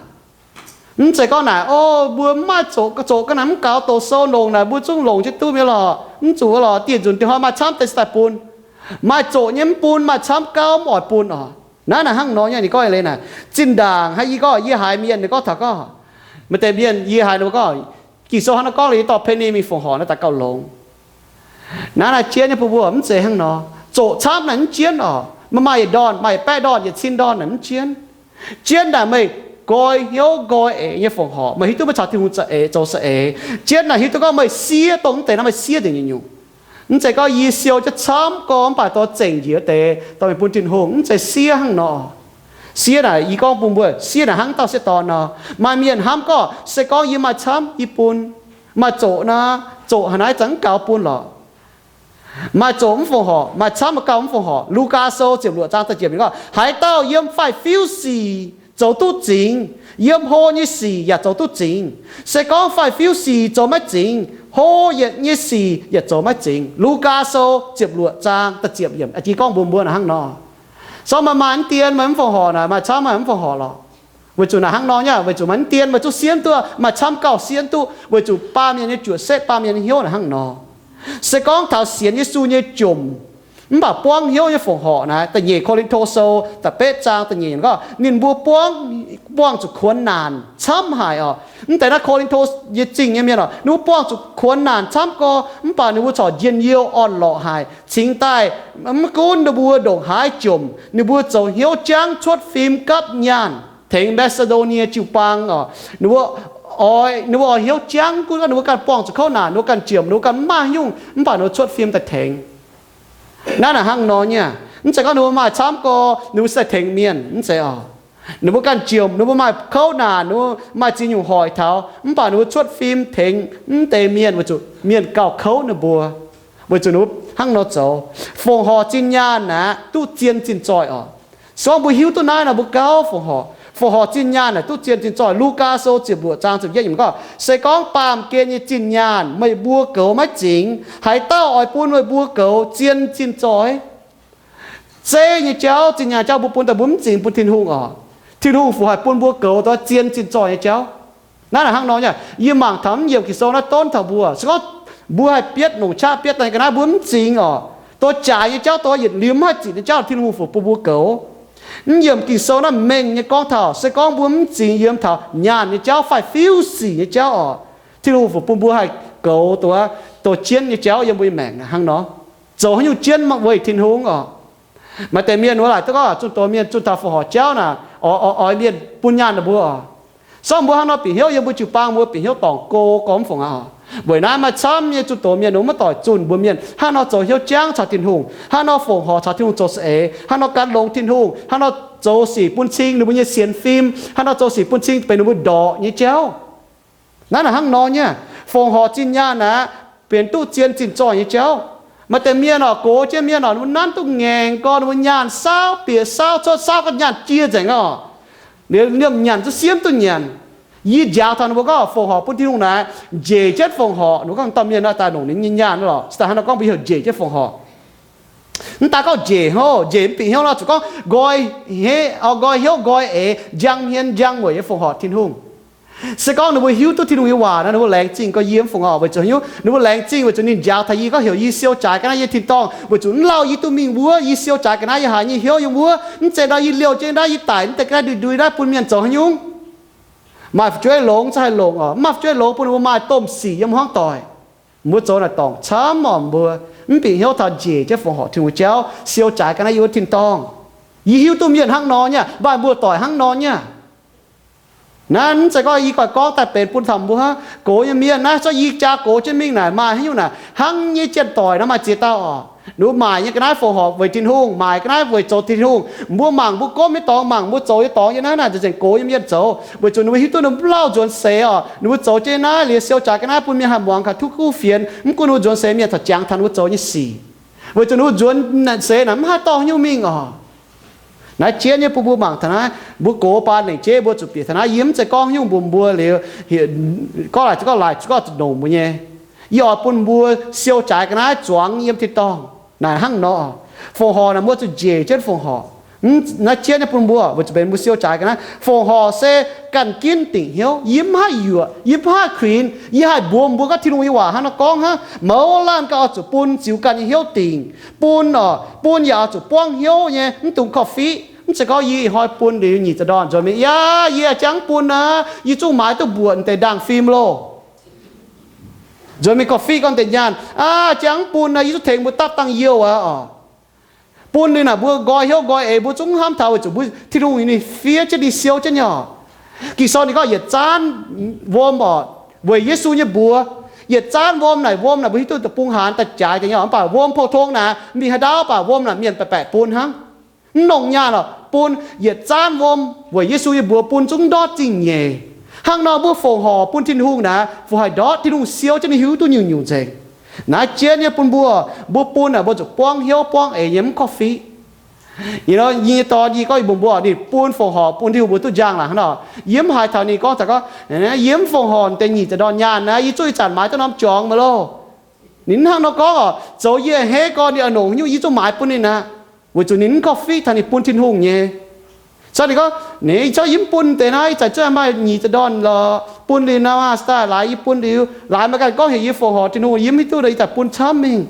Mv zeiz gorngv naaic, O, mbuo mv maaih zoqc, zoqc ga'naaiv mv gaux doqc sou longc naaic, mbuo zungv longc jienv duqv mi'aqv lorqc, mv zuqc lorqc, dieh nzunc dinh hnoi maaih camv deix se daaih bun. Maaih zoqc nyei mv bun, maaih camv gauh mv oix bun oc. Naaiv naaic hnangv nor nyei, ninh gorngv eix leiz naaic, zinh ndaangc haaix, yie gorngv yie haiz mienh ninh gorngv taux gorngv, maaih deix mienh yie haiz ninh mbuo gorngv, Ging-Sou hnangv naaiv gorngv liuz, yie dorh penny mingh fongc horc naaiv daaih gauh longx. Naaiv naaiv jienv nyei bun mbuo mv zeiz hnangv nor. Zoqc camv naaic mv jienv oc. Maaih maaih yietc ndorn, maaih yietc baeqv ndorn, yietc cin ndorn naaic mv jienv. Jienv naaic meih nqoi hnyouv nqoi eix nyei fongc horc, meih hiuv duqv meih caux Tin-Hungh za'eix zoux za'eix. Jienv naaic hiuv duqv gorngv meih siev dongh mv deix naaiv, meih siev nzengc nyei nyungc. Mv zeiz gorngv yie siou jienv camv gorx mv baac dorh zengc njiec wuov deix dorh mingh bun Tin-Hungh, mv zeiz siev hnangv nor. Siev naaic yie gorngv bun mbuo, siev naaic hnangv dauh sieqv dorn nor. Maaih mienh hnamv gorngv se gorngv yie maaih camv yie bun, maaih zoqc nor, zoqc haaix naaiv za'gengh mv gaux bun lorqc. Maaih zoqc mv fongc horc, maaih camv gauh mv fongc horc. Lugaa Sou ziepc luoqc zaang da'ziepc yiemc gorngv, haaix dauh yiem faix-fiuv sic zoux duqv zingx, yiem hlo nyei sic yaac zoux duqv zingx. Se gorngv faix-fiuv sic zoux maiv zingx, hlo yietc nyei sic yaac zoux maiv zingx. Lugaa Sou ziepc luoqc zaang da'ziepc yiemc, a'jang gorngv mbuox mbuo naaic hnangv nor. Sorng maaih maaih mv dien, maaih mv fongc horc naaic, maaih camv maaih mv fongc horc lorqc. Weic zuqc naaic hnangv nor nyei, weic zuqc maaih mv dien maaih zungv sienv duqv, maaih camv gauh sienv duqv, weic zuqc baamh mienh nyei juoqc setv, baamh mienh nyei hnyouv naaic hnangv nor. Se gorngv taux sienx Yesu nyei jomc mv baac buangv hnyouv nyei fongc horc naaic, da'nyeic Ko^lin^to Sou da'betv zaang da'nyeic gorngv, ninh mbuo buangv, buangh zuqc kuonx naanc camv haic oc. Mv deix naaiv Ko^lin^to nyei zingh nyei mienh oc, ninh mbuo buangh zuqc kuonx naanc camv gorx, mv baac ninh mbuo corc njien-youh orn-lorqc haic. Cingx daaih mv gunv ninh mbuo ndongc haaix jomc, ninh mbuo zoux hnyouv jangv cuotv fim gapv nyaanh tengx Maa^si^ndo^nie jiu-baang oc. Ninh mbuo oix, ninh mbuo oix hnyouv jangv, gunv gorngv ninh mbuo ganh buangh zuqc kouv naanc, ninh mbuo ganh jomc, ninh mbuo ganh mv maaih haaix nyungc, mv baac ninh mbuo cuotv fim daaih tengx. Naaiv naaic hnangv nor nyei. Mv zeiz gorngv ninh mbuo maaih camv gorx ninh mbuo se tengx mienh, mv zeiz oc. Ninh mbuo ganh jomc, ninh mbuo maaih kouv naanc, ninh mbuo maaih ziex nyungc hoic taux, mv baac ninh mbuo cuotv fim tengx mv deix mienh weic zuqc mienh gauh kouv ninh mbuo, weic zuqc ninh mbuo hnangv nor zoux. Fongc horc zinh nyaanh naaic duqv zien zinh zoih oc. Se gorngv mbuo hiuv duqv naaiv nor, mbuo gauh fongc horc. Fongc horc zinh nyaanh naaic duqv zien zinh zoih. Lugaa Sou ziepc luoqc zaang ziepc yietv yiemc gorngv, se gorngv baamh gen nyei zinh nyaanh meih mbuo goux maiv zingx, haaix dauh oix bun meih mbuo goux zien zinh zoih? Zeiv nyei jauv, zinh nyaanh jauv mbuo bun daaih mbuo mv zingx bun Tin-Hungh oc. Tin-Hungh fu haih bun mbuo goux dongh zien zinh zoih nyei jauv. Naaiv naaic hnangv nor nyei. Yie mangc taux mv yiemc Ging-Sou naaiv donv taux mbuo, se gorngv mbuo haih bietv longc qaqv bietv daaih ga'naaiv mbuo mv zingx oc. Dongh jaaix nyei jauv, dongh yietc liuz mv haih zitc nyei jauv, Tin-Hungh fu bun mbuo goux. Mv yiemc Ging-Sou naaiv mengh nyei gorngv taux, se gorngv mbuo mv zingx yiem taux nyaanh nyei jauv, faix-fiuv sic nyei jauv oc, Tin-Hungh fu bun mbuo haih goux dongh, dongh jienv nyei jauv yiem mbuo nyei maengc hnangv nor. Zoux haaix nyungc jienv weic Tin-Hungh oc. Maaih deix mienh wuov laaic duqv gorngv zunh doz mienh zunh taux fongc horc jauv naaic, oix, oix, oix mienh bun nyaanh ninh mbuo oc. Sorng mbuo hnangv nor bieqc hnyouv yiem mbuo jiu-baang mbuo bieqc hnyouv dorngc go gormx fongc aqv. Weic naaiv maaih camv nyei zunh doz mienh wuov maiv doic zunh mbuo mienh hnangv nor zoux hnyouv jangv caux Tin-Hungh, hnangv nor fongc horc caux Tin-Hungh zoux za'eix, hnangv nor gan longx Tin-Hungh, hnangv nor zoux sic bun cing ninh mbuo nyei sienx fim, hnangv nor zoux sic bun cing benx ninh mbuo ndorqc nyei jauv. Naaiv naaic hnangv nor nyei, fongc horc zinh nyaanh aeqv, benx duqv zien zinh zoih nyei jauv. Maaih deix mienh oc, gox jienv mienh oc, ninh mbuo nanv duqv ngaengc gorn, ninh mbuo nyaanh saauv bieqc saauv cuotv saauv ga'nyaanh jiex nzengc oc. Liemh nyanc zuqc siemv duqv nyanc. Yie njaaux taux ninh mbuo gorngv fongc horc bun Tin-Hungh naaic, njiec jienv fongc horc. Ninh mbuo gorngv dauh mienh naaiv daaih longc ninh nyei nyaanh lorqc, se daaih hnangv nor gorngv mbuo heuc njiec jienv fongc horc. Mv daaih gorngv njiec hnyouv, njiec mv bieqc hnyouv nor zuqc gorngv nqoi, nqoi hnyouv nqoi eix, njang hmien njang mueic nyei fongc horc Tin-Hungh. Se gorngv ninh mbuo hiuv duqv Tin-Hungh nyei waac nor, ninh mbuo laengz zingh gorx yiem fongc horc weic zuqc hnyouv, ninh mbuo laengz zingh weic zuqc ninh njaaux taux yie gorngv heuc yie siou jaaix ga'naaiv yie tin-dorngh, weic zuqc mv lauh yie duqv mingh wuov, yie siou jaaix ga'naaiv yie haiz nyei hnyouv yiem wuov, mv zeiz nor yie liouh jienv naaiv yie daic mv deix ga'naaiv ndui-ndui naaiv bun mienh zoux haaix nyungc? Maaih fu'jueiv longx za'gengh longc oc, mv maaih fu'jueiv longx bun ninh mbuo maaih domh sic yiem hmuangv doic. Mbuo zoux naaic dorngc camv oc mbuo, mv bieqc hnyouv taux njiec jienv fongc horc Tin-Hungh jauv, siou jaaix ga'naaiv yie wuov tin-dorngh. Yie hiuv duqv mienh hnangv nor nyei, mv baac mbuo doic hnangv nor nyei. Naaiv mv zeiz gorngv yie goiv gorngv daaih benx bun taux mbuo hnangv. Gox nyei mienh naaiv, zorqv yie jaa gox jienv mingh naaic maaih haaix nyungc naaic hnangv nyei. Janx-doic naaiv maaih ziex dauh oc. Ninh mbuo maaic nyei ga'naaiv fongc horc weic Tin-Hungh, maaic ga'naaiv weic zoux Tin-Hungh. Mbuo mangc mbuo gomv nyei dorngx, mangc mbuo zoux nyei dorngx yiem naaiv naaic nzengc gox nyei mienh zoux, weic zuqc ninh mbuo hiuv duqv ninh mbuo lauh nzuonx seix oc. Ninh mbuo zoux jienv naaiv liuz siou jaaix ga'naaiv bun mienh haih muangx, kaux tov kuv fienx. Mv gunv ninh mbuo nzuonx seix mienh corc jangx taux ninh mbuo zoux nyei sic, weic zuqc ninh mbuo nzuonx seix naaic mv haih dorh haaix nyungc mingh oc. Naaiv jienv nyei bun mbuo mangc taux naaiv, mbuo gox baan lengc jeiv mbuo zuqc bieqc taux naaiv. Yie mv zeiz gorngv haaix nyungc mbuox mbuo liuz, gorngv laaix gorngv laaix gorngv zuqc longc mbuo nyei. Yie oix bun mbuo siou jaaix ga'naaiv zuangx yiem tin-dorngh naaic hnangv nor. Fongc horc naaic mbuo zuqc njiec jienv fongc horc. Naaiv jienv nyei bun mbuo weic zuqc benx mbuo siou jaaix ga'naaiv. Fongc horc se ganh ginv dingc hnyouv. Yie mv haih yuoqc, yie mv haih kuinx, yie haih mbuox mbuo gorngv Tin-Hungh nyei waac hnangv nor gorngv hnangv. Mouz laanh ganh oix zuqc bun ziux ganh nyei hnyouv dingc. Bun oc, bun yaac oix zuqc buangv hnyouv nyei, mv dungx korv-fiqv. Mv zeiz gorngv yie ih hnoi bun liuz nyic za'ndorn nzuonx mingh, yaac yie jangx bun aqv, yie zungv maaiz duqv mbuoqc deix ndaangh fim loh. Nzuonx mingh korv-fiqv gorngv deix nyaanh, aav, jangx mv bun aqv, yie zungv tengx mbuo dapv dangh youh aqv oc. Bun liuz naaic mbuo nqoi hnyouv nqoi eix, mbuo zungv hnamv taux weic zuqc mbuo Tin-Hungh ninh fiev jienv ninh siou jienv nyei oc. Ging-Sou ninh gorngv yietc zaanv wuom oc, weic Yesu nyei mbuox. Yietc zaanv wuom naaic, wuom naaic mbuo hiuv duqv deic-bung haanz daaih jaaix deix nyei oc. Mv baac wuom pou-tong naaic mv mingh haaix ndau, mv baac wuom naaic mienh baeqc baeqc bun hnangv. Mv nongx nyaanh oc, bun yietc zaanv wuom weic Yesu nyei mbuox bun zungv ndortv zingh nyeic. Hnangv nor mbuo fongc horc bun Tin-Hungh naaic, fungc haih ndortv Tin-Hungh siou jienv ninh hiuv duqv nyungc-nyungc nzengc. Naaiv jienv nyei bun mbuo, mbuo bun naaic mbuo zuqc buangv hnyouv buangv eix nyei, mv korv-fiqv. Yie nyei dorn, yie gorngv yie mbuox mbuo, ninh bun fongc horc bun Tin-Hungh mbuo duqv njang laangc hnangv nor. Yie mv haiz taux ninh gorngv, gorngv, yie mv fongc horc deix nyic za'ndorn nyaanh naaic, yie zungv ih zanc maaiz duqv norm juangc maiv loh. Ninh hnangv nor gorngv oc, zoux yie a'hneiv gorn ninh oix longc haaix nyungc yie zungv maaiz bun ninh aqv, weic zuqc ninh mv korv-fiqv taux ninh bun Tin-Hungh nyei. Caux ninh gorngv, ninh caux yie mv bun deix naaiv, ih zanc zungv maaih nyic za'ndorn lorqc, bun liuz naaiv maah, se daaih laaix yie bun liuz, laaix meih ganh gorngv heuc yie fongc horc Tin-Hungh, yie mv hiuv duqv deix, ih zanc bun camv mingh.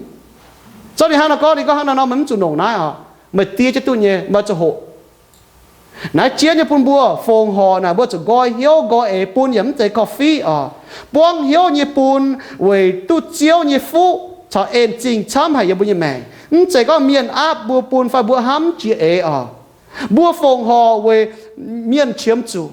Caux ninh hnangv nor gorngv, ninh gorngv hnangv nor nor, meih mv zuqc longc naaiv oc, meih diev jienv duqv nyei, meih zuqc hoqc. Naaiv jienv nyei bun mbuo, fongc horc naaic mbuo zuqc nqoi hnyouv nqoi eix bun yaac mv zeiz korv-fiqv oc. Buangv hnyouv nyei bun weic duqv Ziouv nyei fuqv caux en zingh camv haic yiem mbuo nyei maengc. Mv zeiz gorngv mienh aapv mbuo bun fai mbuo hnamv jiex eix oc. Mbuo fongc horc weic mienh qiemx zuqc.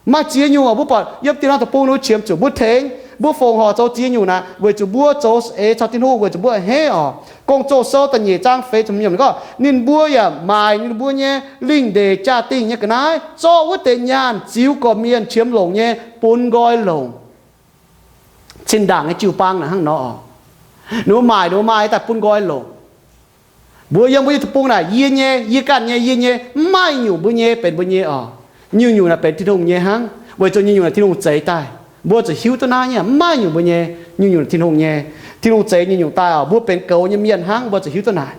Maaih ziex nyungc oc, mbuo buatc yiem dinh norm deic-bung ninh qiemx zuqc mbuo tengx. Mbuo fongc horc zoux ziex nyungc naaic weic zuqc mbuo zoux eix caux Tin-Hungh, weic zuqc mbuo a'hneiv oc. Gong-Zoh sou da'nyeic zaang feix ziepc hmz gorngv, ninh mbuo yaac maaic ninh mbuo nyei lingh ndeic jaa-dingh nyei ga'naaiv, zorqv wuov deix nyaanh ziux gorqv-mienh qiemx longc nyei bun nqoi longc. Zinh ndaangc nyei jiu-baang naaic hnangv nor oc. Ninh mbuo maaic ninh mbuo maaih daaih bun nqoi longc. Mbuo yiem mbuo nyei deic-bung naaic, yie nyei, yie ganh nyei, yie nyei, mv maaih nyungc mbuo nyei benx mbuo nyei oc. Nyungc-nyungc naaic benx Tin-Hungh nyei hnangv, weic zuqc nyungc-nyungc naaic Tin-Hungh zeix daaih. Mbuo zuqc hiuv duqv naaiv nyei, mv maaih nyungc mbuo nyei, nyungc-nyungc naaic Tin-Hungh nyei. Tin-Hungh zeix nyungc-nyungc daaih oc, mbuo benx goux nyei mienh hnangv, mbuo zuqc hiuv duqv naaic.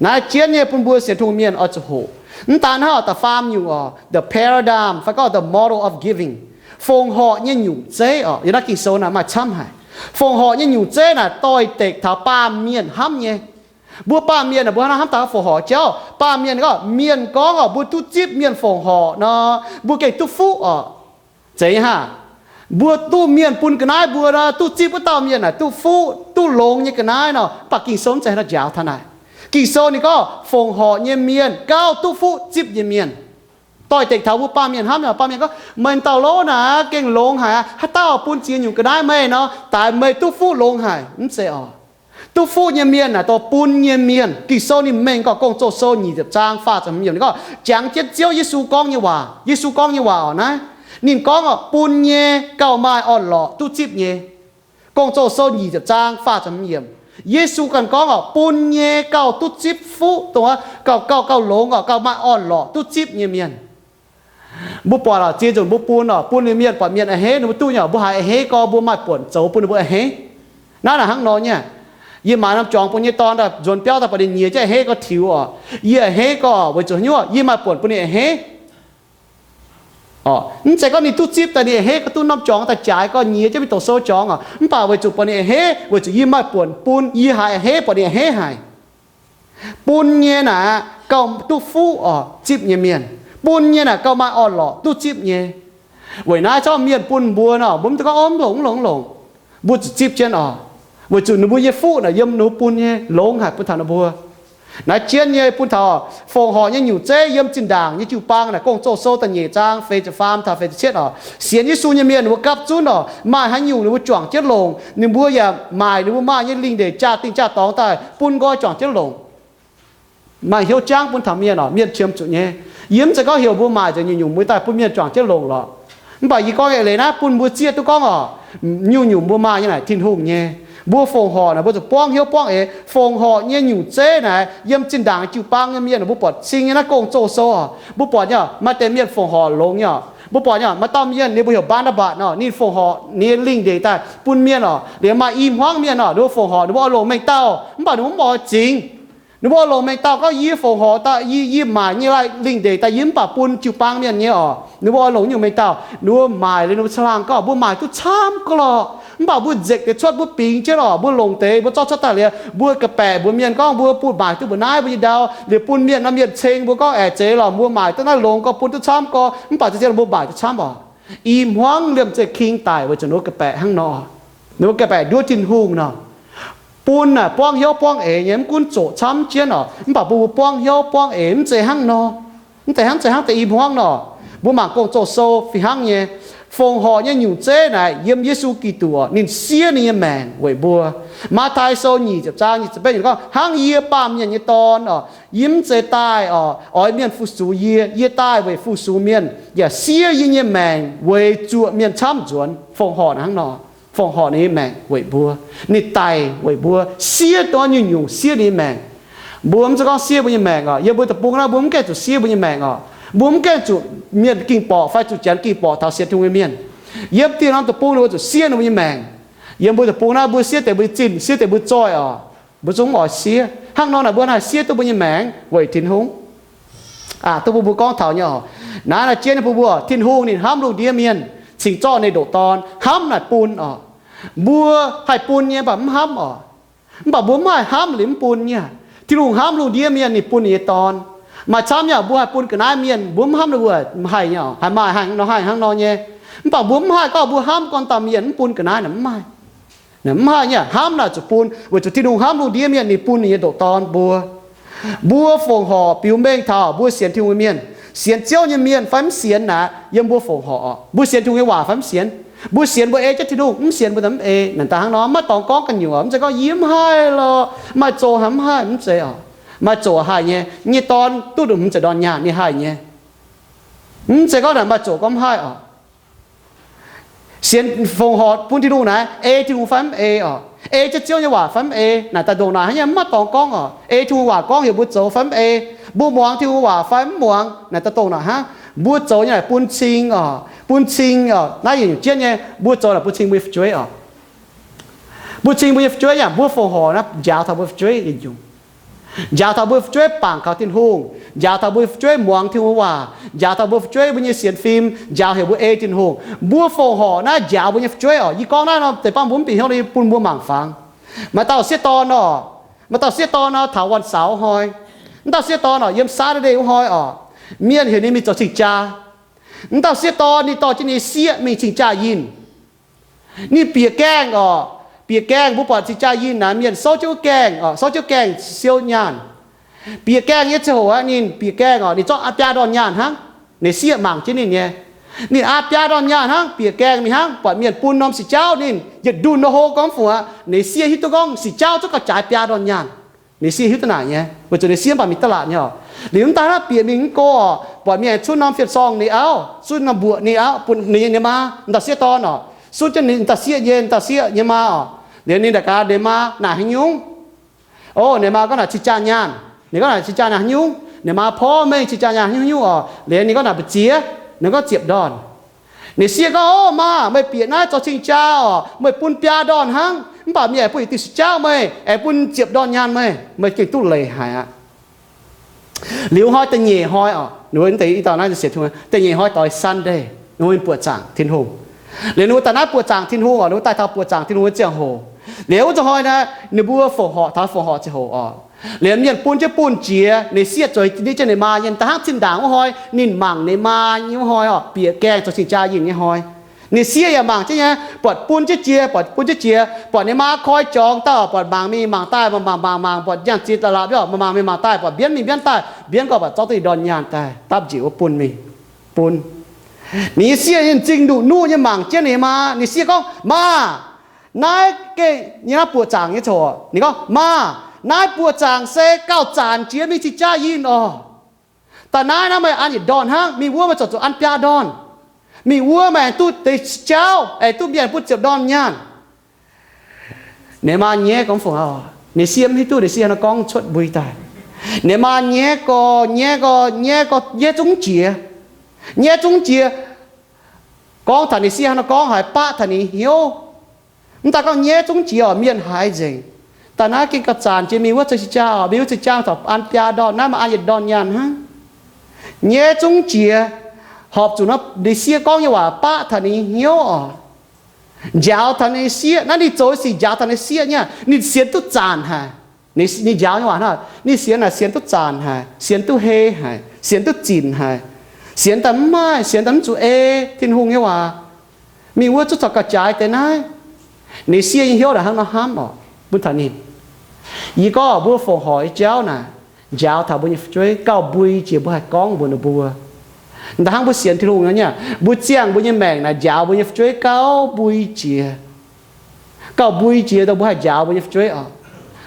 Naaiv jienv nyei bun mbuo sienx Tin-Hungh mienh oix zuqc hoqc. Mv daan hnangv oc, da'faam nyungc oc, the paradigm fai gorngv the model of giving, fongc horc nyei nyungc zeiv oc. Yiem naaiv Ging-Sou naaic maaih camv haic. Fongc horc nyei nyungc zeiv naaic doix-dekc taux baamh mienh hnamv nyei. Mbuo baamh mienh aah, mbuo hnangv hnamv taux fongc horc jauv. Baamh mienh gorngv, mienh gorngv oc, mbuo duqv zipv mienh fongc horc nor, mbuo gengh duqv fuqv oc. Zeiz nyei haah? Mbuo duqv mienh bun ga'naaiv mbuo nor, duqv zipv wuov dauh mienh naaic duqv fuqv, duqv longx nyei ga'naaiv nor. Mv baac Ging-Sou mv zeiz hnangv nor njaaux taux naaic. Ging-Sou ninh gorngv fongc horc nyei mienh gauh duqv fuqv zipv nyei mienh. Doix-dekc taux mbuo baamh mienh hnamv nyei, baamh mienh gorngv, meih dauh lov naaic gengh longx haic, haaix dauh bun ziex nyungc ga'naaiv meih nor, daaix meih duqv fuqv longx haic. Mv zeiz oc. Duqv fuqv nyei mienh naaic dongh bun nyei mienh. Ging-Sou ninh mengh gorngv Gong-Zoh sou nyic ziepc zaang faah ziepc hmz yiemc ninh gorngv, jangx jienv Ziouv Yesu gorngv nyei waac. Yesu gorngv nyei waac oc naaiv, ninh gorngv oc, bun nyei gauh maaih orn-lorqc duqv zipv nyei. Gong-Zoh sou nyic ziepc zaang faah ziepc hmz yiemc, Yesu ganh gorngv oc, bun nyei gauh duqv zipv fuqv, dongh gauh, gauh, gauh longx oc, gauh maaih orn-lorqc duqv zipv nyei mienh. Mbuo buatc oc, ziex nzunc mbuo bun oc, bun liuz mienh buatc mienh a'hneiv ninh mbuo duqv nyei oc, mbuo haiz a'hneiv gorx mbuo maaih buonc zoux bun ninh mbuo a'hneiv. Naaiv naaic hnangv nor nyei. Yie maaiz norm juangc bun nyei dorn daaih nzuonx biauv daaih buatc ninh nyiex jienv a'hneiv gorx tiux oc. Yie a'hneiv gorx weic zuqc haaix nyungc? Yie maaih buonc bun ninh a'hneiv oc. Mv zeiz gorngv ninh duqv zipv daaih ninh a'hneiv gorx duqv norm juangc daaih jaaix gorx nyiex jienv mingh doqc sou juangc oc. Mv baac weic zuqc buatc ninh a'hneiv, weic zuqc yie maaih buonc bun, yie haiz a'hneiv buatc ninh a'hneiv haic. Bun nyei naaic gauh duqv fuqv oc, zipv nyei mienh. Bun nyei naaic gauh maaih orn-lorqc duqv zipv nyei. Weic naaiv zorqv mienh bun mbuo nor, mbuo mv dungx gorngv, o, mv longc, mv longc, mv longc. Mbuo zuqc zipv jienv oc. Weic zuqc ninh mbuo nyei fuqv naaic yiem ninh mbuo bun nyei longx haic bun taux ninh mbuo. Naaiv jienv nyei bun taux fongc horc nyei nyungc zeiv yiem zinh ndaangc nyei jiu-baang naaic, Gong-Zoh sou da'nyeic zaang feix ziepc faam taux feix ziepc cietv oc. Sienx Yesu nyei mienh ninh mbuo gapv zunv oc, maaih haaix nyungc ninh mbuo juangc jienv longc, ninh mbuo yaac maaic ninh mbuo maaih nyei lingh ndeic jaa-dingh jaa-dorngx daaih bun nqoi juangc jienv longc. Maaih hnyouv jangv bun taux mienh oc, mienh qiemx zuqc nyei. Yie mv zeiz gorngv heuc mbuo maaic nzengc nyungc-nyungc mbuo daaih bun mienh juangc jienv longc lorqc. Mv baac yie gorngv eix leiz naaiv bun mbuo zieqv duqv gorngv oc, nyungc-nyungc mbuo maaih nyei naaic Tin-Hungh nyei. Mbuo fongc horc naaic mbuo zuqc buangv hnyouv buangv eix. Fongc horc nyei nyungc zeiv naaic yiem zinh ndaangc jiu-baang nyei mienh mbuo buatc cing nyei naaiv Gong-Zoh sou oc. Mbuo buatc nyei maaih deix mienh fongc horc longx nyei oc. Mbuo buatc nyei maaih dauh mienh ninh mbuo heuc Mbaa^naa^mbatc oc, ninh fongc horc ninh nyei lingh ndeic daaih bun mienh oc. Liuz maaih i hmuangv mienh oc, ninh mbuo fongc horc ninh mbuo oix longc mengh dauh, mv baac ninh mbuo mv oix zingx. Ninh mbuo oix longc mengh dauh gorngv yie fongc horc daaih, yie, yie maaic nyei laih lingh ndeic daaih yie mv baac bun jiu-baang mienh nyei oc. Ninh mbuo oix longc nyungc mengh dauh, ninh mbuo maaic liuz ninh mbuo caangh laangh gorngv mbuo maaic duqv camv gorx lorqc, mv baac mbuo nzekc deix cuotv mbuo bingx jienv oc, mbuo longc deix mbuo zorqv cuotv daaih liuz mbuo ga'baeqc mbuox mienh gorngv mbuo bun maaic duqv mbuo naaiv mbuo nyei ndau. Liuz bun mienh nor mienh ceng mbuo gorngv aengx zeiz lorqc, mbuo maaic duqv naaiv longx gorx, bun duqv camv gorx, mv baac zien-zien mbuo maaic duqv camv oc. I hmuangv liemh zeih king daic weic zuqc ninh mbuo ga'baeqc hnangv nor. Ninh mbuo ga'baeqc nduov Tin-Hungh nor. Bun naaic buangv hnyouv buangv eix nyei, mv gunv zoqc camv jienv oc, mv baac bun mbuo buangv hnyouv buangv eix mv zeiz hnangv nor. Mv zeiz hnangv, zeiz hnangv deix i hmuangv nor. Mbuo mangc Gong-Zoh sou fih hnangv nyei. Fongc horc nyei nyungc zeiv naaic yiem Yesu Giduc oc, ninh siev ninh nyei maengc weic mbuo. Matv^tai sou nyic ziepc zaang nyic ziepc betv yiemc gorngv, hnangv yie, Baamh Mienh nyei Dorn oc, yie mv zeiz daaih oc oix mienh fu-sux yie. Yie daaih weic fu-sux mienh, yaac siev yie nyei maengc weic zuoqc mienh camv nzuonx. Fongc horc hnangv nor. Fongc horc ninh nyei maengc weic mbuo. Ninh daic weic mbuo, siev dongh nyungc-nyungc siev ninh nyei maengc. Mbuo mv zeiz gorngv siev mbuo nyei maengc oc. Yiem mbuo deic-bung naaiv mbuo mv gaengh zuqc siev mbuo nyei maengc oc. Mbuo mv gaengh zuqc mienh ging borqc fai zuqc Janx ging borqc taux sienx Tin-Hungh nyei mienh. Yiem dieh norm deic-bung ninh mbuo zuqc siev ninh mbuo nyei maengc. Yiem mbuo deic-bung naaiv mbuo siev deix mbuo nyei zinh, siev deix mbuo zoih oc. Mbuo zungv mv oix siev. Hnangv nor naaic mbuo haih siev duqv mbuo nyei maengc weic Tin-Hungh. Aa, duqv mbuo, mbuo gorngv taux nyei oc. Naaiv, naaiv jien nyei bun mbuo, Tin-Hungh ninh hnamv lungh ndiev mienh, cingx zorqv ninh ndoqc Dorn. Hnamv naaic bun oc. Mbuo haih bun nyei mv baac mv hnamv oc. Mv baac mbuo mv haih hnamv liuz mv bun nyei. Tin-Hungh hnamv lungh ndiev mienh, ninh bun ninh nyei Dorn. Maaih camv nyei mbuo haih bun ga'naaiv mienh, mbuo mv hnamv ninh mbuo haih nyei, haih maaih haih nor, haih hnangv nor nyei. Mv baac mbuo mv haih gorngv mbuo hnamv gorn dauh mienh mv bun ga'naaiv naaic mv maaih. Mv haih nyei, hnamv naaic zuqc bun, weic zuqc Tin-Hungh hnamv lungh ndiev mienh, ninh bun ninh nyei ndoqc Dorn mbuo. Mbuo fongc horc biux mengh taux mbuo sienx Tin-Hungh nyei mienh, sienx Ziouv nyei mienh fai mv sienx naaic yiem mbuo fongc horc oc. Mbuo sienx Tin-Hungh nyei waac fai mv sienx? Mbuo sienx mbuo ei jienv Tin-Hungh, mv sienx mbuo naaic mv ei. Naaic daaih hnangv nor, mv maaih dorngx gorngv ga'nyuoc, mv zeiz gorngv yie mv haih lorqc, maaih zoqc haaix mv haih, mv zeiz oc. Maaih zoqc haih nyei, nyei dorn duqv hmz ziepc ndorn nyaanh ninh haih nyei. Mv zeiz gorngv naaic maaih zoqc gorngv mv haih oc. Sienx fongc horc bun Tin-Hungh naaic, ei Tin-Hungh fai mv ei oc? Ei jienv Ziouv nyei waac fai mv ei? Naaic daaih ndongc naaic hnangv nyei, mv maaih dorngx gorngv oc. Ei Tin-Hungh waac gorngv heuc mbuo zoux fai mv ei? Mbuo muangx Tin-Hungh waac fai mv muangx? Naaic daaih ndongc naaic hnangv. Mbuo zoux nyei naaic bun cing oc, bun cing oc. Naaiv yietc nyungc jienv nyei, mbuo zoux naaic bun cing mbuo nyei fu'jueiv oc. Mbuo cing mbuo nyei fu'jueiv yaac mbuo fongc horc naaiv njaaux taux mbuo fu'jueiv yietc nyungc. Njaaux taux mbuo fu'jueiv bangc kaux Tin-Hungh, njaaux taux mbuo fu'jueiv muangx Tin-Hungh waac, njaaux taux mbuo fu'jueiv mbuo nyei sienx fim, njaaux heuc mbuo ei Tin-Hungh. Mbuo fongc horc naaiv njaaux mbuo nyei fu'jueiv oc. Yie gorngv naaiv nor deix bangh mbuo mv bieqc hnyouv, bun mbuo mangc fangx. Maaih dauh sieqv dorn oc, maaih dauh sieqv dorn nor taux วันเสาร์ hnoi. Mv dauh sieqv dorn oc, yiem Saturday wuov hnoi oc, mienh heuc ninh mingh zoux cing-jaa. Mv dauh sieqv dorn ninh dorh jienv ninh sieqv mingh cing-jaa yinh. Ninh bieqc gaengh oc, bieqc gaengh, mbuo buatc cing-jaa yinh naaic mienh souv jienv gaengh oc, souv jienv gaengh siou nyaanh. Bieqc gaengh nyei ziangh hoc aqv, ninh bieqc gaengh orqc, ninh zorqv aqv biaa ndorn nyaanh hnangv. Ninh sieqv mangc jienv ninh nyei. Ninh aqv biaa ndorn nyaanh hnangv, bieqc gaengh mingh hnangv, buatc mienh bun norm sic jauv, ninh yietc ndunh nor hlo gorngv fungc aqv. Ninh sieqv hiuv duqv gorngv sic jauv zungv gauh jaaix biaa ndorn nyaanh. Ninh sieqv hiuv duqv naaic nyei, weic zuqc ninh sieqv mv baac mingh da'laatc nyei orqc. Liuz mv daaih hnangv bieqc mingh mv go orqc, buatc mienh cuotv norm fienv-sorng ninh auv, cuotv norm mbuoqc ninh auv bun ninh nyei maa, dauh sieqv dorn orqc, cuotv jienv ninh dauh sieqv nyei, dauh sieqv nyei maa orqc. Liuz ninh daux gaux ninh maa naaic haaix nyungc? O, ninh maa gorngv naaic cing-jaa nyaanh. Ninh gorngv naaic cing-jaa nyaanh haaix nyungc? Ninh maa porv mengh cing-jaa nyaanh haaix nyungc orqc. Liuz ninh gorngv naaic mbu'ziex, ninh gorngv ziepc ndorn. Ninh sieqv gorngv, O, maa, meih bieqc naaiv zoux cing-jaa orqc, meih bun biaa ndorn hnangv, mv baac mienh aengx bun yietc diuh sic jauv meih, aengx bun ziepc ndorn nyaanh meih, meih gengh duqv leiz haic aqv. Liuz hnoi da'nyeic hnoi orqc, da'nyeic hnoi doix Sunday, ninh mbuo buoqc zaangc Tin-Hungh. Liuz ninh mbuo daaih naaiv buoqc zaangc Tin-Hungh orqc, ninh mbuo daaih taux buoqc zaangc Tin-Hungh nyei ziangh hoc. Liuz wuov zanc hnoi naaic ninh mbuo fongc horc taux fongc horc ziangh hoc orqc. Liuz mienh bun jienv bun jiex, ninh sieqv zueiz jienv ninh maa nyei, da'hnangv zinh ndaangc wuov hnoi ninh mangc ninh maa nyei wuov hnoi orqc, bieqc gaengh zoux cing-jaa yinh nyei hnoi. Ninh sieqv yaac mangc jienv nyei, buatc bun jienv jiex, buatc bun jienv jiex, buatc ninh maa koi jorngx dauh, buatc mangc mingh mangc daaih, mangc mangc mangc mangc, buatc nyaanh ziex da'laatc mbiauh, mangc mingh mangc daaih, buatc mbienv mingh mbienv daaih, mbienv gorngv buatc zorqv duqv i ndorn nyaanh daaih dapv njiec wuov bun mingh, bun. Ninh nyei sieqv ninh m'zing nduqc nuqv nyei mangc jienv ninh maa. Ninh sieqv gorngv, Maa, naaiv gengh nyei naaiv buoqc zaangc nyei coc. Ninh gorngv, Maa, naaiv buoqc zaangc se gauh zanc jiex mingh cing-jaa yinh orqc. Daaih naaiv naaiv meih an yietc ndorn hnangv, mingh wuov meih ziouc zuqc an biaa ndorn. Mingh wuov meih aengx duqv deix jauv, aengx duqv mienh bun ziepc ndorn nyaanh. Ninh maa nyaiv gorngv fungc, ninh sieqv mv hiuv duqv ninh sieqv haaix nor gorngv cuotv mbui daaih. Ninh maa nyaiv gorx nyaiv gorx nyaiv gorx nyaiv zungv jiex. Nyaiv zungv jiex, gorngv taux ninh sieqv haaix nor gorngv haiz baqv taux ninh hnyouv. Mv daaih gorngv nyaiv zungv jiex orqc, mienh haiz nzengc. Daaih naaiv gengh gauh zanc jiex mingh wuov cing-jaa orqc, mingh wuov cing-jaa corc an biaa ndorn, naaiv maaih an yietc ndorn nyaanh hnangv. Nyaiv zungv jiex, horpc zuqc nor ninh sieqv gorngv nyei waac baqv taux ninh hnyouv orqc, njaaux taux ninh sieqv. Naaiv ninh zoux sic njaaux taux ninh sieqv nyei, ninh sienx duqv zanc haic. Ninh njaaux nyei waac hnangv, ninh sienx naaic sienx duqv zanc haic, sienx duqv hei haic, sienx duqv zinc haic, sienx daaih mv maaih, sienx daaih mv zuqc ei Tin-Hungh nyei waac. Mingh wuov zungv corc gauh jaaix deix naaiv. Ninh sieqv nyei hnyouv naaic hnangv nor hnamv orqc, bun taux ninh. Yie gorngv mbuo fongc horc nyei jauv naaic, njaaux taux mbuo nyei fu'jueiv gauh mbui jiex mbuo haih gorngv mbuox ninh mbuo. Da'hnangv mbuo sienx Tin-Hungh nor nyei, mbuo ziangh mbuo nyei maengc naaic njaaux mbuo nyei fu'jueiv gauh mbui jiex. Gauh mbui jiex dongh mbuo haih njaaux mbuo nyei fu'jueiv orqc.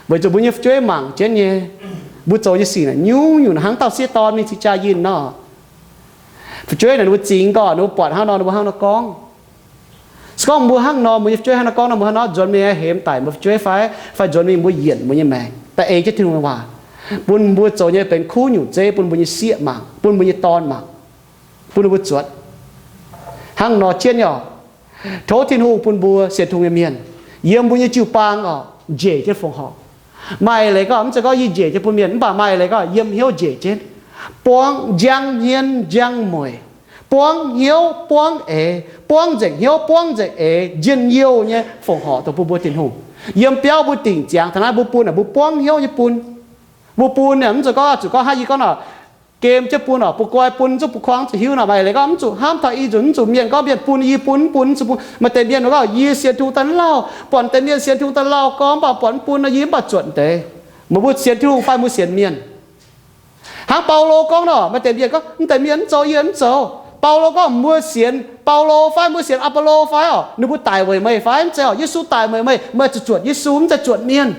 Weic zuqc mbuo nyei fu'jueiv mangc jienv nyei, mbuo zoux nyei sic naaic nyungc-nyungc hnangv dauh sieqv dorn mingh cing-jaa yinh nor. Fu'jueiv naaic ninh mbuo zingx gorngv, ninh mbuo buatc hnangv nor, ninh mbuo hnangv nor gorngv. Se gorngv mbuo hnangv nor, mbuo nyei fu'jueiv hnangv nor gorngv nor, mbuo hnangv nor nzuonx mingh hemx daic mbuo fu'jueiv fai, fai nzuonx mingh mbuo yienc mbuo nyei maengc daaih ei jienv Tin-Hungh nyei waac, bun mbuo zoux nyei benx kuv nyungc zeiv bun mbuo nyei sieqv mangc, bun mbuo nyei dorn mangc, bun ninh mbuo zuotc. Hnangv nor jienv nyei orqc. Tov Tin-Hungh bun mbuo sienx Tin-Hungh nyei mienh, yiem mbuo nyei jiu-baang orqc, njiec jienv fongc horc. Maaih leiz gorngv, mv zeiz gorngv yie njiec jienv bun mienh, mv baac maaih leiz gorngv yiem hnyouv njiec jienv, buangv njang hmien njang mueic, buangv hnyouv buangv eix, buangv nzengc hnyouv buangv nzengc eix, njien-youh nyei fongc horc dongh bun mbuo Tin-Hungh. Yiem biauv mbuo dingc ziangx taux naaiv mbuo bun naaic mbuo buangv hnyouv nyei bun. Mbuo bun naaic mv zeiz gorngv zuqc gorngv hnangv yie gorngv nor, gem jienv bun orqc, bun guai bun, zuqc bun kuangv zuqc hiuv nor, maaih leiz gorngv mv zuqc hnamv taux i nzunc, mv zuqc mienh gorngv mienh bun yie bun, mv bun, mv zuqc bun. Maaih deix mienh gorngv yie sienx Tin-Hungh daaih lauh, buatc deix mienh sienx Tin-Hungh daaih lauh gorngv, mv baac buatc mv bun nor, yie mv baac zuotc deix. Meih mbuo sienx Tin-Hungh fai mbuo sienx mienh? Hnangv Baulo gorngv nor, maaih deix mienh gorngv, mv deix mienh mv zoux, yie mv zoux. Baulo gorngv mbuo sienx Baulo fai mbuo sienx Apolo fai orqc, ninh mbuo daic weic meih fai? Mv zeiz orqc, Yesu daic weic meih, meih zuqc zuotc Yesu, mv zeiz zuotc mienh.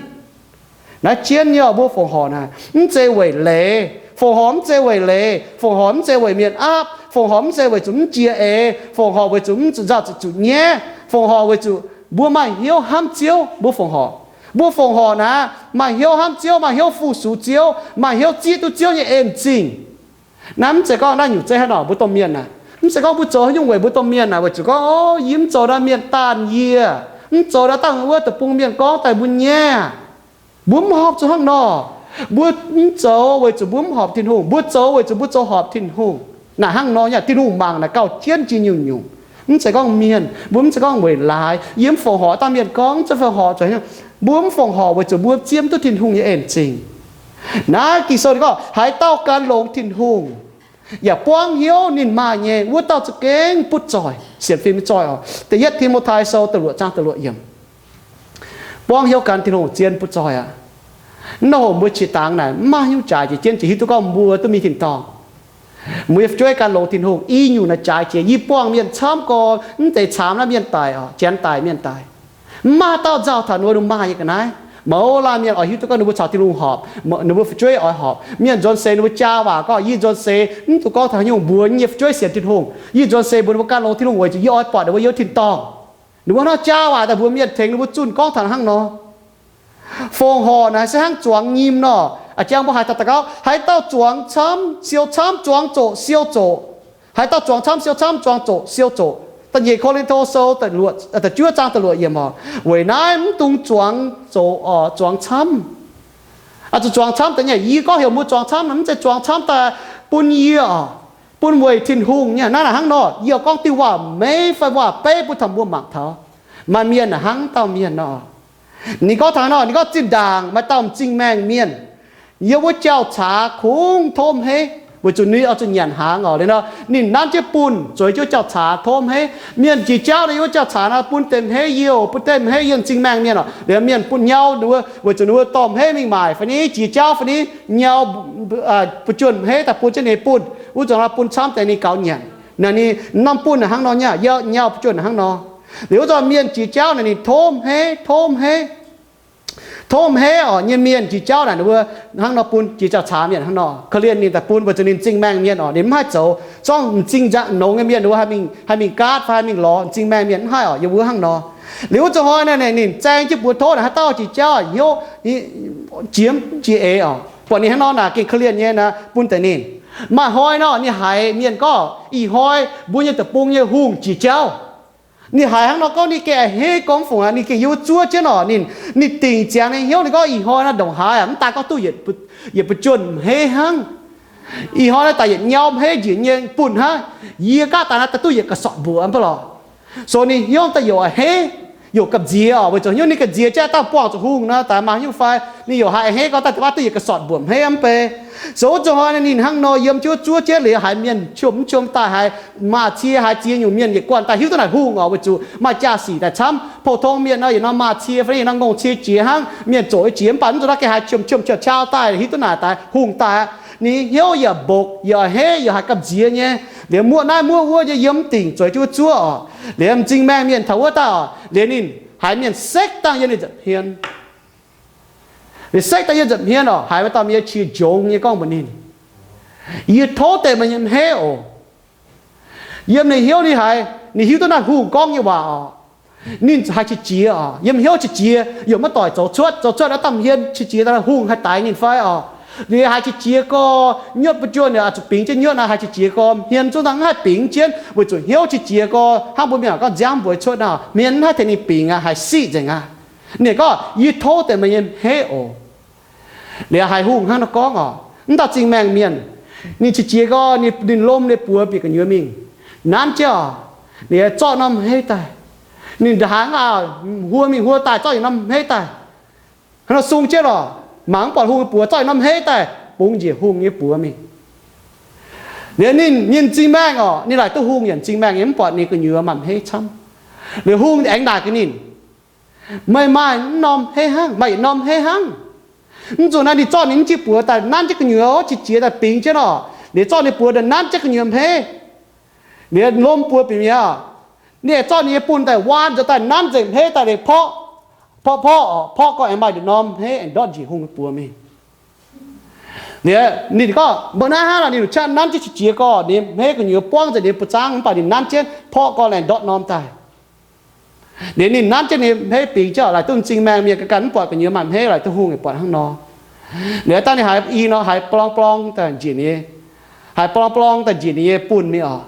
Naaiv jienv nyei orqc, mbuo fongc horc naaic, mv zeiz weic leiz. Fongc horc mv zeiz weic leiz. Fongc horc mv zeiz weic mienh aapv. Fongc horc mv zeiz weic zuqc mv jiex eix. Fongc horc weic zuqc mv zuqc nzauh zuqc zuqc nyaiv. Fongc horc weic zuqc mbuo maaih hnyouv hnamv Ziouv, mbuo fongc horc. Mbuo fongc horc naaic, maaih hnyouv hnamv Ziouv, maaih hnyouv fu-sux Ziouv, maaih hnyouv zieqv duqv Ziouv nyei en-zingh. Naaiv mv zeiz gorngv naaiv nyungc zeiv hnangv nor mbuo domh mienh naaic, mv zeiz gorngv mbuo zoux haaix nyungc weic mbuo domh mienh naaic, weic zuqc gorngv, O, yie mv zoux naaiv mienh daanh yie, mv zoux naaiv dangh wuov deic-bung mienh gorngv daaih mbuo nyaiv. Mbuo mv horpc zuqc hnangv nor. Mbuo mv zoux weic zuqc mbuo mv horpc Tin-Hungh. Mbuo zoux weic zuqc mbuo zoux horpc Tin-Hungh. Naaic hnangv nor nyei, Tin-Hungh mangc naaic gauh jienv jiex nyungc-nyungc. Mv zeiz gorngv mienh, mbuo mv zeiz gorngv weic laaix, yie mv fongc horc dangh mienh gorngv, mv zeiz fongc horc zuqc, mbuo mv fongc horc weic zuqc mbuo zieqv duqv Tin-Hungh nyei en-zingh. Naaiv Ging-Sou ninh gorngv, Haaix dauh gan longx Tin-Hungh yaac buangv hnyouv ninh maaih nyei, wuov dauh za'gengh butv zoih. Sienx fim nyei zoih oc. Da'yietv Ti^mo^tai Sou da'luoqc zaang da'luoqc yiemc. Buangv hnyouv gan Tin-Hungh zien butv zoih aqv. Naaiv hoc mbuo qiex dangx naaic mv maaih haaix nyungc jaaix jiex jienv jiex hiuv duqv gorngv mbuo duqv mingh tin-dorngh. Mbuo yiem fu'jueiv gan longx Tin-Hungh i nyungc naaic jaaix jiex. Yie buangh mienh camv gorx, mv deix caamx naaiv mienh daic oc, janx daic mienh daic. Mv maaih dauh nzauh taux ninh mbuo, ninh maaih nyei ga'naaiv. Mouz laanh mienh oix hiuv duqv gorngv ninh mbuo caux Tin-Hungh horpc, ninh mbuo fu'jueiv oix horpc. Mienh nzuonx seix ninh mbuo jaa waac gorngv, yie nzuonx seix mv dungx gorngv taux haaix nyungc, mbuox yie nyei fu'jueiv sienx Tin-Hungh. Yie nzuonx seix mbuox ninh mbuo gan longx Tin-Hungh weic zuqc yie oix buatc ninh mbuo yiem tin-dorngh. Ninh mbuo hnangv jaa waac daaih mbuox mienh tengx ninh mbuo zunh gorngv taux hnangv nor. Fongc horc naaic se hnangv zuangx nyim nor. A'jang mbuo haiz daux gaux, haaix dauh zuangx camv siou camv, zuangx zoqc siou zoqc. Haaix dauh zuangx camv siou camv, zuangx zoqc siou zoqc. Da'nyeic Ko^lin^to Sou da'juov zaang da'luoqc yiemc oc. Weic naaiv mv dungx zuangx zoqc oc, zuangx camv. Oix zuqc zuangx camv deix nyei. Yie gorngv heuc mbuo zuangx camv, mv zeiz zuangx camv daaih bun yie oc, bun weic Tin-Hungh nyei. Naaiv naaic hnangv nor, yie gorngv diuh waac-meiv fai waac-beiv bun taux mbuo mangc taux. Maaih mienh naaic hnangv dauh mienh nor. Ninh gorngv taux nor, ninh gorngv zinh ndaangc maaih dauh m'zing maengh mienh yiem wuov jauv-caax kungx tov m'heiv, weic zuqc ninh oix zuqc nyanc hnaangx oc. Liuz nor ninh nanv jienv bunh zueiz jienv wuov jauv-caax tov m'heiv. Mienh jiex jauv nor, yiem wuov jauv-caax nor bun deix m'heiv youh, bun deix m'heiv yiem m'zing maengh mienh oc. Liuz mienh bun nyau ninh mbuo, weic zuqc ninh mbuo dorh m'heiv mingh maaic fai ni jiex jauv fai ni, nyau, buv juonh m'heiv daaih bun jienv ninh bunh. Wuov zanc nor bun camv deix ninh gaux nyanc. Naaic ninh norm bunh naaic hnangv nor nyei, nyau buv juonh naaic hnangv nor. Liuz wuov zanc mienh jiex jauv naaic ninh tov m'heiv, tov m'heiv, tov m'heiv oc. Nyei mienh jiex jauv naaic ninh mbuo hnangv nor bun, jiex jauv-caax mienh hnangv nor korv-lienh ninh daaih bun, weic zuqc ninh m'zing maengh mienh oc, ninh mv haih zoux. Zorngv m'zing nzangc nongx nyei mienh ninh mbuo haih mingh, haih mingh gaatv fai haih mingh lorz, m'zing maengh mienh mv haih oc, yiem wuov hnangv nor. Liuz wuov zanc hnoi naaic ninh zaeng jienv mbuox tov naaic haaix dauh jiex jauv hnyouv jiex mv jiex eix oc, buatc ninh hnangv nor naaic gengh korv-lienh nyei naaic bun deix ninh. Maaih hnoi nor ninh haiz mienh gorngv ih hnoi mbuo nyei deic-bung nyei hungh jiex jauv. Ninh haiz hnangv nor gorngv ninh gengh a'hneiv gorngv fungc aqv, ninh gengh yiem wuov zuov jienv oc. Ninh, ninh dingc ziangx ninh hnyouv ninh gorngv ih hnoi naaiv ndongc haaix mv daaih gorngv duqv yietc buv juonh m'heiv hnangv. Ih hnoi naaiv daaih yietc nyau m'heiv njiec nyei bunh hnangv. Yie gaav daaih naaiv daaih duqv yietc ga'sortv mbuoqc mv baac lorqc. So ninh hnyouv daaih youc a'hneiv, youc gamh nziex oc, weic zuqc hnyouv ninh gamh nziex jienv dauh buangh zuqc hungh nor daaih maaih hnyouv fai ninh youc haiz a'hneiv gorngv daaih duqv yietc ga'sortv mbuoqc m'heiv mv bei. So wuov zanc hnoi ninh hnangv nor yiem jienv wuov zuov jienv liuz haiz mienh qiemx mv qiemx daaih haiz maaz-cie haiz ziex nyungc mienh yietc guanh daaih hiuv duqv naaic hungh oc, weic zuqc maaih jaa-sic daaih camv. Pou-tong mienh nor yietc norm maaz-cie fai yietc norm ngongh cie jiex hnangv, mienh zoqc jiex mv baac mv zuqc naaiv gengh haiz qiemx qiemx qau daaih hiuv duqv naaic daaih hungh daaih. Ninh hnyouv yaac mbokc yaac a'hneiv yaac haiz gamh nziex nyei. Liuz muoqv naaiv muoqv wuov nyei yiem mv dingc zueiz jienv wuov zuov oc. Liuz m'zing maengh mienh taux wuov daaih oc, liuz ninh haiz mienh sekv dangh yiem ninh nza'hmien. Liuz sekv dangh yiem nza'hmien oc, haiz maaih dauh mienh qiex njongx nyei gorngv mbuox ninh, yie tov deix meih nyei m'heiv oc. Yiem ninh hnyouv ninh haiz, ninh hiuv duqv naaiv hungh gorngv nyei waac oc. Ninh haiz qiex jiez oc, yiem hnyouv qiex jiez, yaac maiv doic zoux cuotv. Zoux cuotv naaiv dauh mienh qiex jiez daaih hungh haih daix ninh fai oc. Liuz haiz qiex jiez gorx, nyuotv buv juonh yaac zuqc bingx jienv nyuotv naaic, haiz qiex jiez gorx hmien zungv dangh mv haih bingx jienv weic zuqc hnyouv qiex jiez gorx. Hnangv mbuo mienh gorngv nziaamv mbueix cuotv naaic, hmien mv haih tengx ninh bingx aqv, haiz siqv nzengc aqv. Ninh gorngv, yie tov deix meih nyei m'heiv oc. Liuz haiz hungh hnangv nor gorngv oc, mv dauh m'zing maengh mienh, ninh qiex jiez gorx, ninh lomh ninh buoz bieqc gu'nyuoz mingh, nanv jienv oc, ninh zorqv norm m'heiv daaih. Ninh ndongc haaix huo mingh huo daaih zorqv yietc norm m'heiv daaih. Hnangv nor sung jienv oc, mangc mv buatc hungh nyei buoz, zorqv yietc norm m'heiv daaih bungx njiec hungh nyei buoz mingh. Liuz ninh nyei m'zing maengh oc, ninh laaic duqv hungh yaac m'zing maengh nyei, mv buatc ninh gu'nyuoz maaih m'heiv camv. Liuz hungh aengx naaic gaax ninh, meih maaih mv norm m'heiv hnangv, maaih yietc norm m'heiv hnangv. Mv zuqc naaiv ninh zorqv ninh mv jienv buoz daaih nanv jienv gu'nyuoz qiex jiez daaih bingx jienv oc. Ninh zorqv ninh buoz daaih nanv jienv gu'nyuoz m'heiv. Liuz lomh buoz bieqc mi'aqv. Ninh aengx zorqv ninh nyei bunh daaih waan nzuonx daaih nanv nzengc m'heiv daaih liuz porqv, porqv porqv oc, porqv gorngv aengx maaih yietc norm m'heiv aengx ndortv njiec hungh nyei buoz mingh. Liuz ninh gorngv mbuo naaiv hnangv nor, ninh qaqv nanv jienv qiex jiez gorx, ninh m'heiv gu'nyuoz buangv nzengc ninh nyei buoz zaangv, mv baac ninh nanv jienv porqv gorngv aengx ndortv norm daaih. Liuz ninh nanv jienv ninh m'heiv bingx jienv oc, laaic duqv m'zing maengh mienh ganh ganh mv buatc gu'nyuoz maaih m'heiv, laaic duqv hungh yaac buatc hnangv nor. Liuz dangh ninh haiz i nor haiz blorng blorng daaih njiec ninh, haiz blorng blorng daaih njiec ninh nyei bunh mingh oc.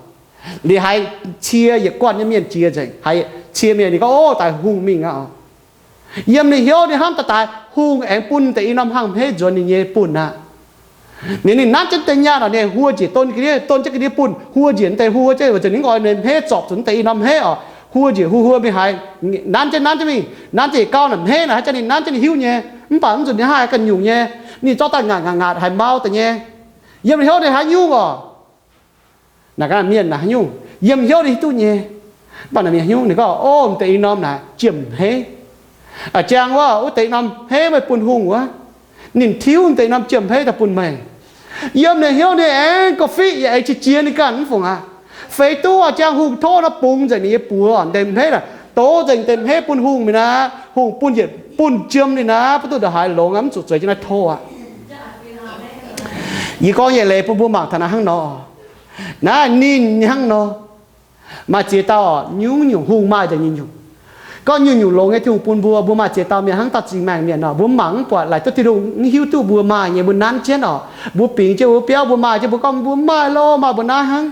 Liuz haiz cie yietc guanh nyei mienh jiex nzengc, haiz cie mienh ninh gorngv, ov, daaih hungh mingh aqv oc. Yiem ninh hnyouv ninh hnamv daaih daaih hungh aengx bun deix i norm hnangv m'heiv nzuonx ninh nyei bunh aqv. Ninh, ninh nanv jienv deix nyaanh oc, ninh huo njiec don ga'ndiev, don jienv ga'ndiev bunh, huo njiec deix huo jienv, weic zuqc ninh oix ninh m'heiv zorpc zuqc deix i norm m'heiv oc. Huo njiec huo huo mingh haiz, nanv jienv nanv jienv mingh, nanv jienv yietc gauh naaic m'heiv naaic haaix jaax ninh nanv jienv ninh hiuv nyei, mv baac mv nzunc ninh haih ganh nyungc nyei. Ninh zorqv daaih ngaatc ngaatc ngaatc haiz mau daaih nyei. Yiem ninh hnyouv ninh haaix nyungc oc. Naaic gaax mienh naaic haaix nyungc, yiem hnyouv ninh hiuv duqv nyei. Mv baac naaic mienh haaix nyungc ninh gorngv, ov, m'deix i norm naaic jiem m'heiv. A'jang wuov, wuov deix i norm m'heiv meih bun hungh wuov. Ninh tiuv deix norm jiem-hmeiv daaih bun meih. Yiem ninh hnyouv ninh aengx gauh fiqv yaac aengx qiex jiez ninh ganh mv fungc aqv. Feix duqv oix jangx hungh tov nor bungx nzengc ninh nyei buoz, ndeic hmeiv naaic dox nzengc ndeic hmeiv bun hungh mingh naaic, hungh bun yietc bunh jiem ninh naaic, bun duqv ndongc haaix longx aqv, mv zuqc zueiz jienv naaiv tov aqv. Yie gorngv nyei leiz bun mbuo mangc taux naaiv hnangv nor. Naaiv ninh hnangv nor. Maaih ziex dauh nyungc-nyungc hungh maaih nzengc nyungc-nyungc. Gorngv nyungc-nyungc longx nyei Tin-Hungh bun mbuo, mbuo maaih ziex dauh mienh hnangv dauh zingh maengh mienh nor, mbuo mangc mv buatc laaic duqv Tin-Hungh mv hiuv duqv mbuo maaih nyei, mbuo nanv jienv oc. Mbuo bingx jienv mbuo biauv, mbuo maaih jienv mbuo gorngv mbuo maaih lorqc, maaih mbuo naaiv hnangv.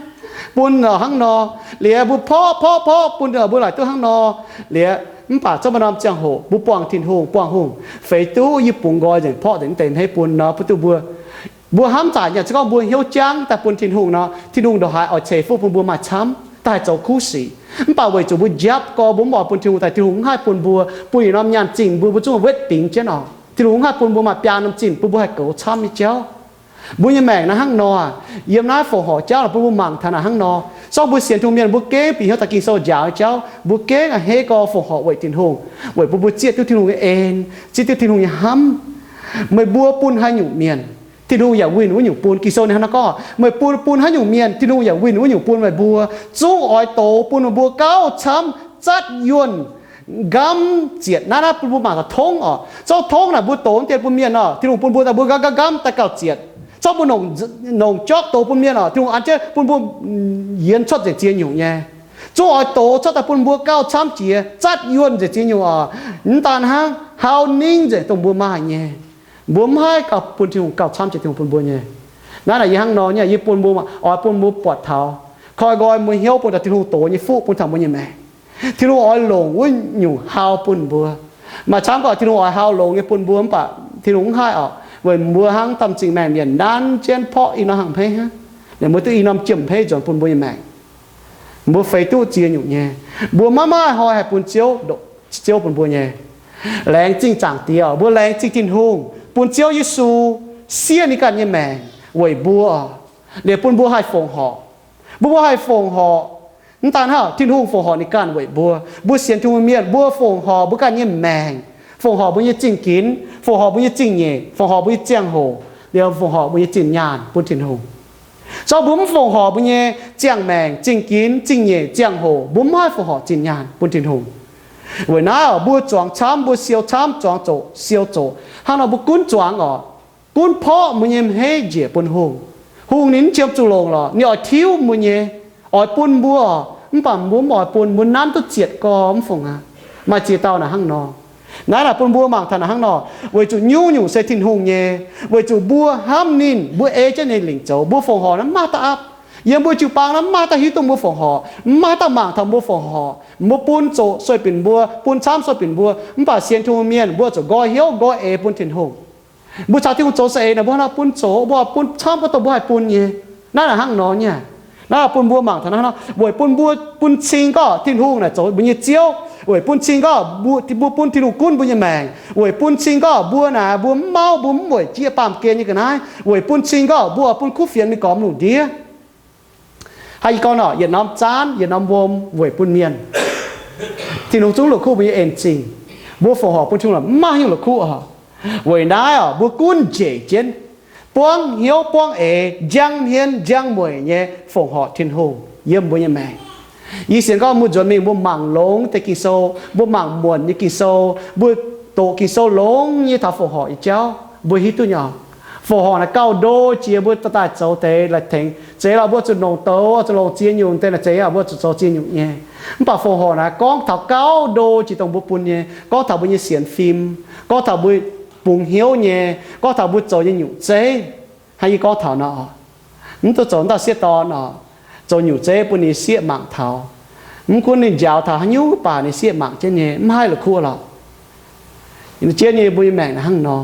Bun oc hnangv nor. Liuz mbuo porv porv porv bun mbuo laaic duqv hnangv nor. Liuz mv baac zorqv maaih norm ziangh hoc mbuo buangh Tin-Hungh, buangh hungh, feix duqv yie bungx nqoi nzengc, porv nzengc, mv deix hmeiv bun nor, bun duqv mbuo, mbuo hnamv zaqc nyei, se gorngv mbuo hnyouv jangv daaih bun Tin-Hungh nor, Tin-Hungh ndongc haaix oix ceix fuqv bun mbuo maaih camv, daaih haih zoux kuv sic. Mv baac weic zuqc mbuo njapv gorx, mbuo mv oix bun Tin-Hungh daaih, Tin-Hungh mv haih bun mbuo, bun yietc norm nyaanh zingh mbuo, mbuo zungv wetv bingx jienv oc. Tin-Hungh mv haih bun mbuo maaih biaa norm zinh bun mbuo haih goux camv nyei jauv. Mbuo nyei maengc naaiv hnangv nor, yiem naaiv fongc horc jauv naaic bun mbuo mangc taux naaic hnangv nor. Zorqv mbuo sienx Tin-Hungh mienh, mbuo gengh bieqc hnyouv taux Ging-Sou njaaux nyei jauv, mbuo gengh a'hneiv gorx fongc horc weic Tin-Hungh, weic bun mbuo zieqv duqv Tin-Hungh nyei en, zieqv duqv Tin-Hungh nyei hnamv. Meih mbuo bun haaix nyungc mienh, Tin-Hungh yaac winh wuov nyungc bun. Ging-Sou ninh hnangv naaiv gorngv, meih bun, bun haaix nyungc mienh, Tin-Hungh yaac winh wuov nyungc bun meih mbuo. Zungv oix dox bun meih mbuo gauh camv, zatv yuonh, nqamv zietc. Naaiv, naaiv bun mbuo mangc taux tongv oc. Zorqv tongv naaic mbuo dox dien bun mienh oc, Tin-Hungh bun mbuo daaih mbuo nqamv nqamv daaih gauh zietc. Zorqv mbuo nongc, nongc jorqv dox bun mienh oc, Tin-Hungh an jienv bun mbuo yienx cuotv nzengc ziex nyungc nyei. Zungv oix dox cuotv daaih bun mbuo gauh camv jiex, zatv yuonh nzengc ziex nyungc oc. Mv daan hnangv, hau ningv nzengc dongh mbuo maaih nyei. Mbuo mv haih gauh bun Tin-Hungh gauh camv jiex Tin-Hungh bun mbuo nyei. Naaiv naaic yie hnangv nor nyei, yie bun mbuo, oix bun mbuo buatc taux, koi nqoi mbuo hnyouv bun taux Tin-Hungh dox nyei fuqv bun taux mbuo nyei maengc. Tin-Hungh oix longc wuov nyungc hau bun mbuo. Maaih camv gorqv Tin-Hungh oix hau longx nyei bun mbuo, mv baac Tin-Hungh mv haih oc, weic mbuo hnangv dauh m'zing maengc mienh nanv jienv porv i norm hnyouv hmeiv hnangv. Ninh mbuo duqv i norm jiem-hmeiv nzuonx bun mbuo nyei maengc. Mbuo feix duqv ziex nyungc nyei. Mbuo maiv maaih hnoi haih bun Ziouv, Ziouv bun mbuo nyei. Laengz zingh Zaangc Diex, mbuo laengz zingh Tin-Hungh bun Ziouv Yesu siev ninh ganh nyei maengc weic mbuo, liuz bun mbuo haih fongc horc. Bun mbuo haih fongc horc. Mv daan hnangv, Tin-Hungh fongc horc ninh ganh weic mbuo. Mbuo sienx Tin-Hungh mienh, mbuo fongc horc mbuo ganh nyei maengc, fongc horc mbuo nyei zingh ginx, fongc horc mbuo nyei zingh nyeic, fongc horc mbuo nyei ziangh hoc, liuz fongc horc mbuo nyei zinh nyaanh bun Tin-Hungh. Zorqv mbuo mv fongc horc mbuo nyei ziangh maengc, zingh ginx, zingh nyeic, ziangh hoc, mbuo mv haih fongc horc zinh nyaanh bun Tin-Hungh. Weic naaiv oc, mbuo zuangx camv, mbuo siou camv, zuangx zoqc, siou zoqc. Hnangv nor mbuo gunv zuangx oc, gunv porv mbuo nyei hmeiv njiec bun hungh. Hungh ninh mv qiemx zuqc longc lorqc, ninh oix tiuv mbuo nyei, oix bun mbuo oc, mv baac mbuo mv oix bun, mbuo nanv duqv zietc gorx mv fungc aqv. Maaih ziex dauh naaic hnangv nor. Naaiv naaic bun mbuo mangc taux naaic hnangv nor, weic zuqc nyungc-nyungc se Tin-Hungh nyei. Weic zuqc mbuo hnamv ninh, mbuo ei jienv ninh lingc zoux, mbuo fongc horc naaiv mv maaih dauh aapv. Yiem mbuo jiu-baang naaiv mv maaih dauh hiuv duqv mbuo fongc horc, mv maaih dauh mangc taux mbuo fongc horc. Mbuo bun zoqc sueih binc mbuo, bun camv sueih binc mbuo, mv baac sienx Tin-Hungh mienh mbuo zuqc nqoi hnyouv nqoi eix bun Tin-Hungh. Mbuo caux Tin-Hungh zoux saeng-eix naaic, mbuo hnangv nor bun zoqc, mbuo bun camv gorngv dongh mbuo haih bun nyei. Naaiv naaic hnangv nor nyei. Naaiv bun mbuo mangc taux naaiv nor, weic bun mbuo bun cing gorngv Tin-Hungh naaic zoux mbuo nyei Ziouv, weic bun cing gorngv mbuo, mbuo bun Tin-Hungh gunv mbuo nyei maengc, weic bun cing gorngv mbuo naaic mbuo mv mauv, mbuo mv weic jieqv baamh gen nyei ga'naaiv, weic bun cing gorngv mbuo bun kuv fienx mingh gormx lungh ndiev. Haaix, yie gorngv nor, yietc norm zaanv, yietc norm wuom weic bun mienh, Tin-Hungh zungv la'kuqv mbuo nyei en-zingh. Mbuo fongc horc bun Tin-Hungh la'maah haaix nyungc la'kuqv oc. Weic naaiv oc, mbuo gunv njiec jienv, buangv hnyouv buangv eix, njang hmien njang mueic nyei fongc horc Tin-Hungh yiem mbuo nyei maengc. Yie sienx gorngv mbuo nzuonx mingh mbuo mangc longx deix Ging-Sou, mbuo mangc muonc nyei Ging-Sou, mbuo doqc Ging-Sou longx nyei taux fongc horc nyei jauv, mbuo hiuv duqv nyei. Fongc horc naaic gauh ndo jiex mbuo daaih zoux deix la'tengx. Zeiz lorqc, mbuo zuqc longc douz, zuqc longc ziex nyungc deix naaic, zeiz lorqc, mbuo zuqc zoux ziex nyungc nyei. Mv baac fongc horc naaic gorngv taux gauh ndo jiex dongh mbuo bun nyei, gorngv taux mbuo nyei sienx fim, gorngv taux mbuo bungx hnyouv nyei, gorngv taux mbuo zoux nyei nyungc zeiv. Hnangv yie gorngv taux nor, mv duqv zoux dauh sieqv dorn oc, zoux nyungc zeiv bun ninh sieqv mangc taux. Mv gunv ninh njaaux taux haaix nyungc baac ninh sieqv mangc jienv nyei, mv haih la'kuqv lorqc. Jienv nyei mbuo nyei maengc naaic hnangv nor.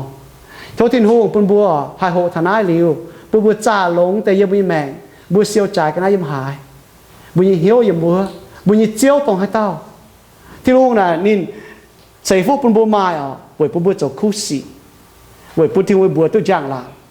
Tov Tin-Hungh bun mbuo haih hoqc taux naaiv liuz, bun mbuo zaah longx deix yiem mbuo nyei maengc, mbuo siou jaaix ga'naaiv yiem haaix, mbuo nyei hnyouv yiem wuov, mbuo nyei Ziouv dongh haaix dauh. Tin-Hungh naaic ninh ceix fuqv bun mbuo maaih oc, weic bun mbuo zoux kuv sic, weic bun Tin-Hungh mbuox duqv njang-laangc.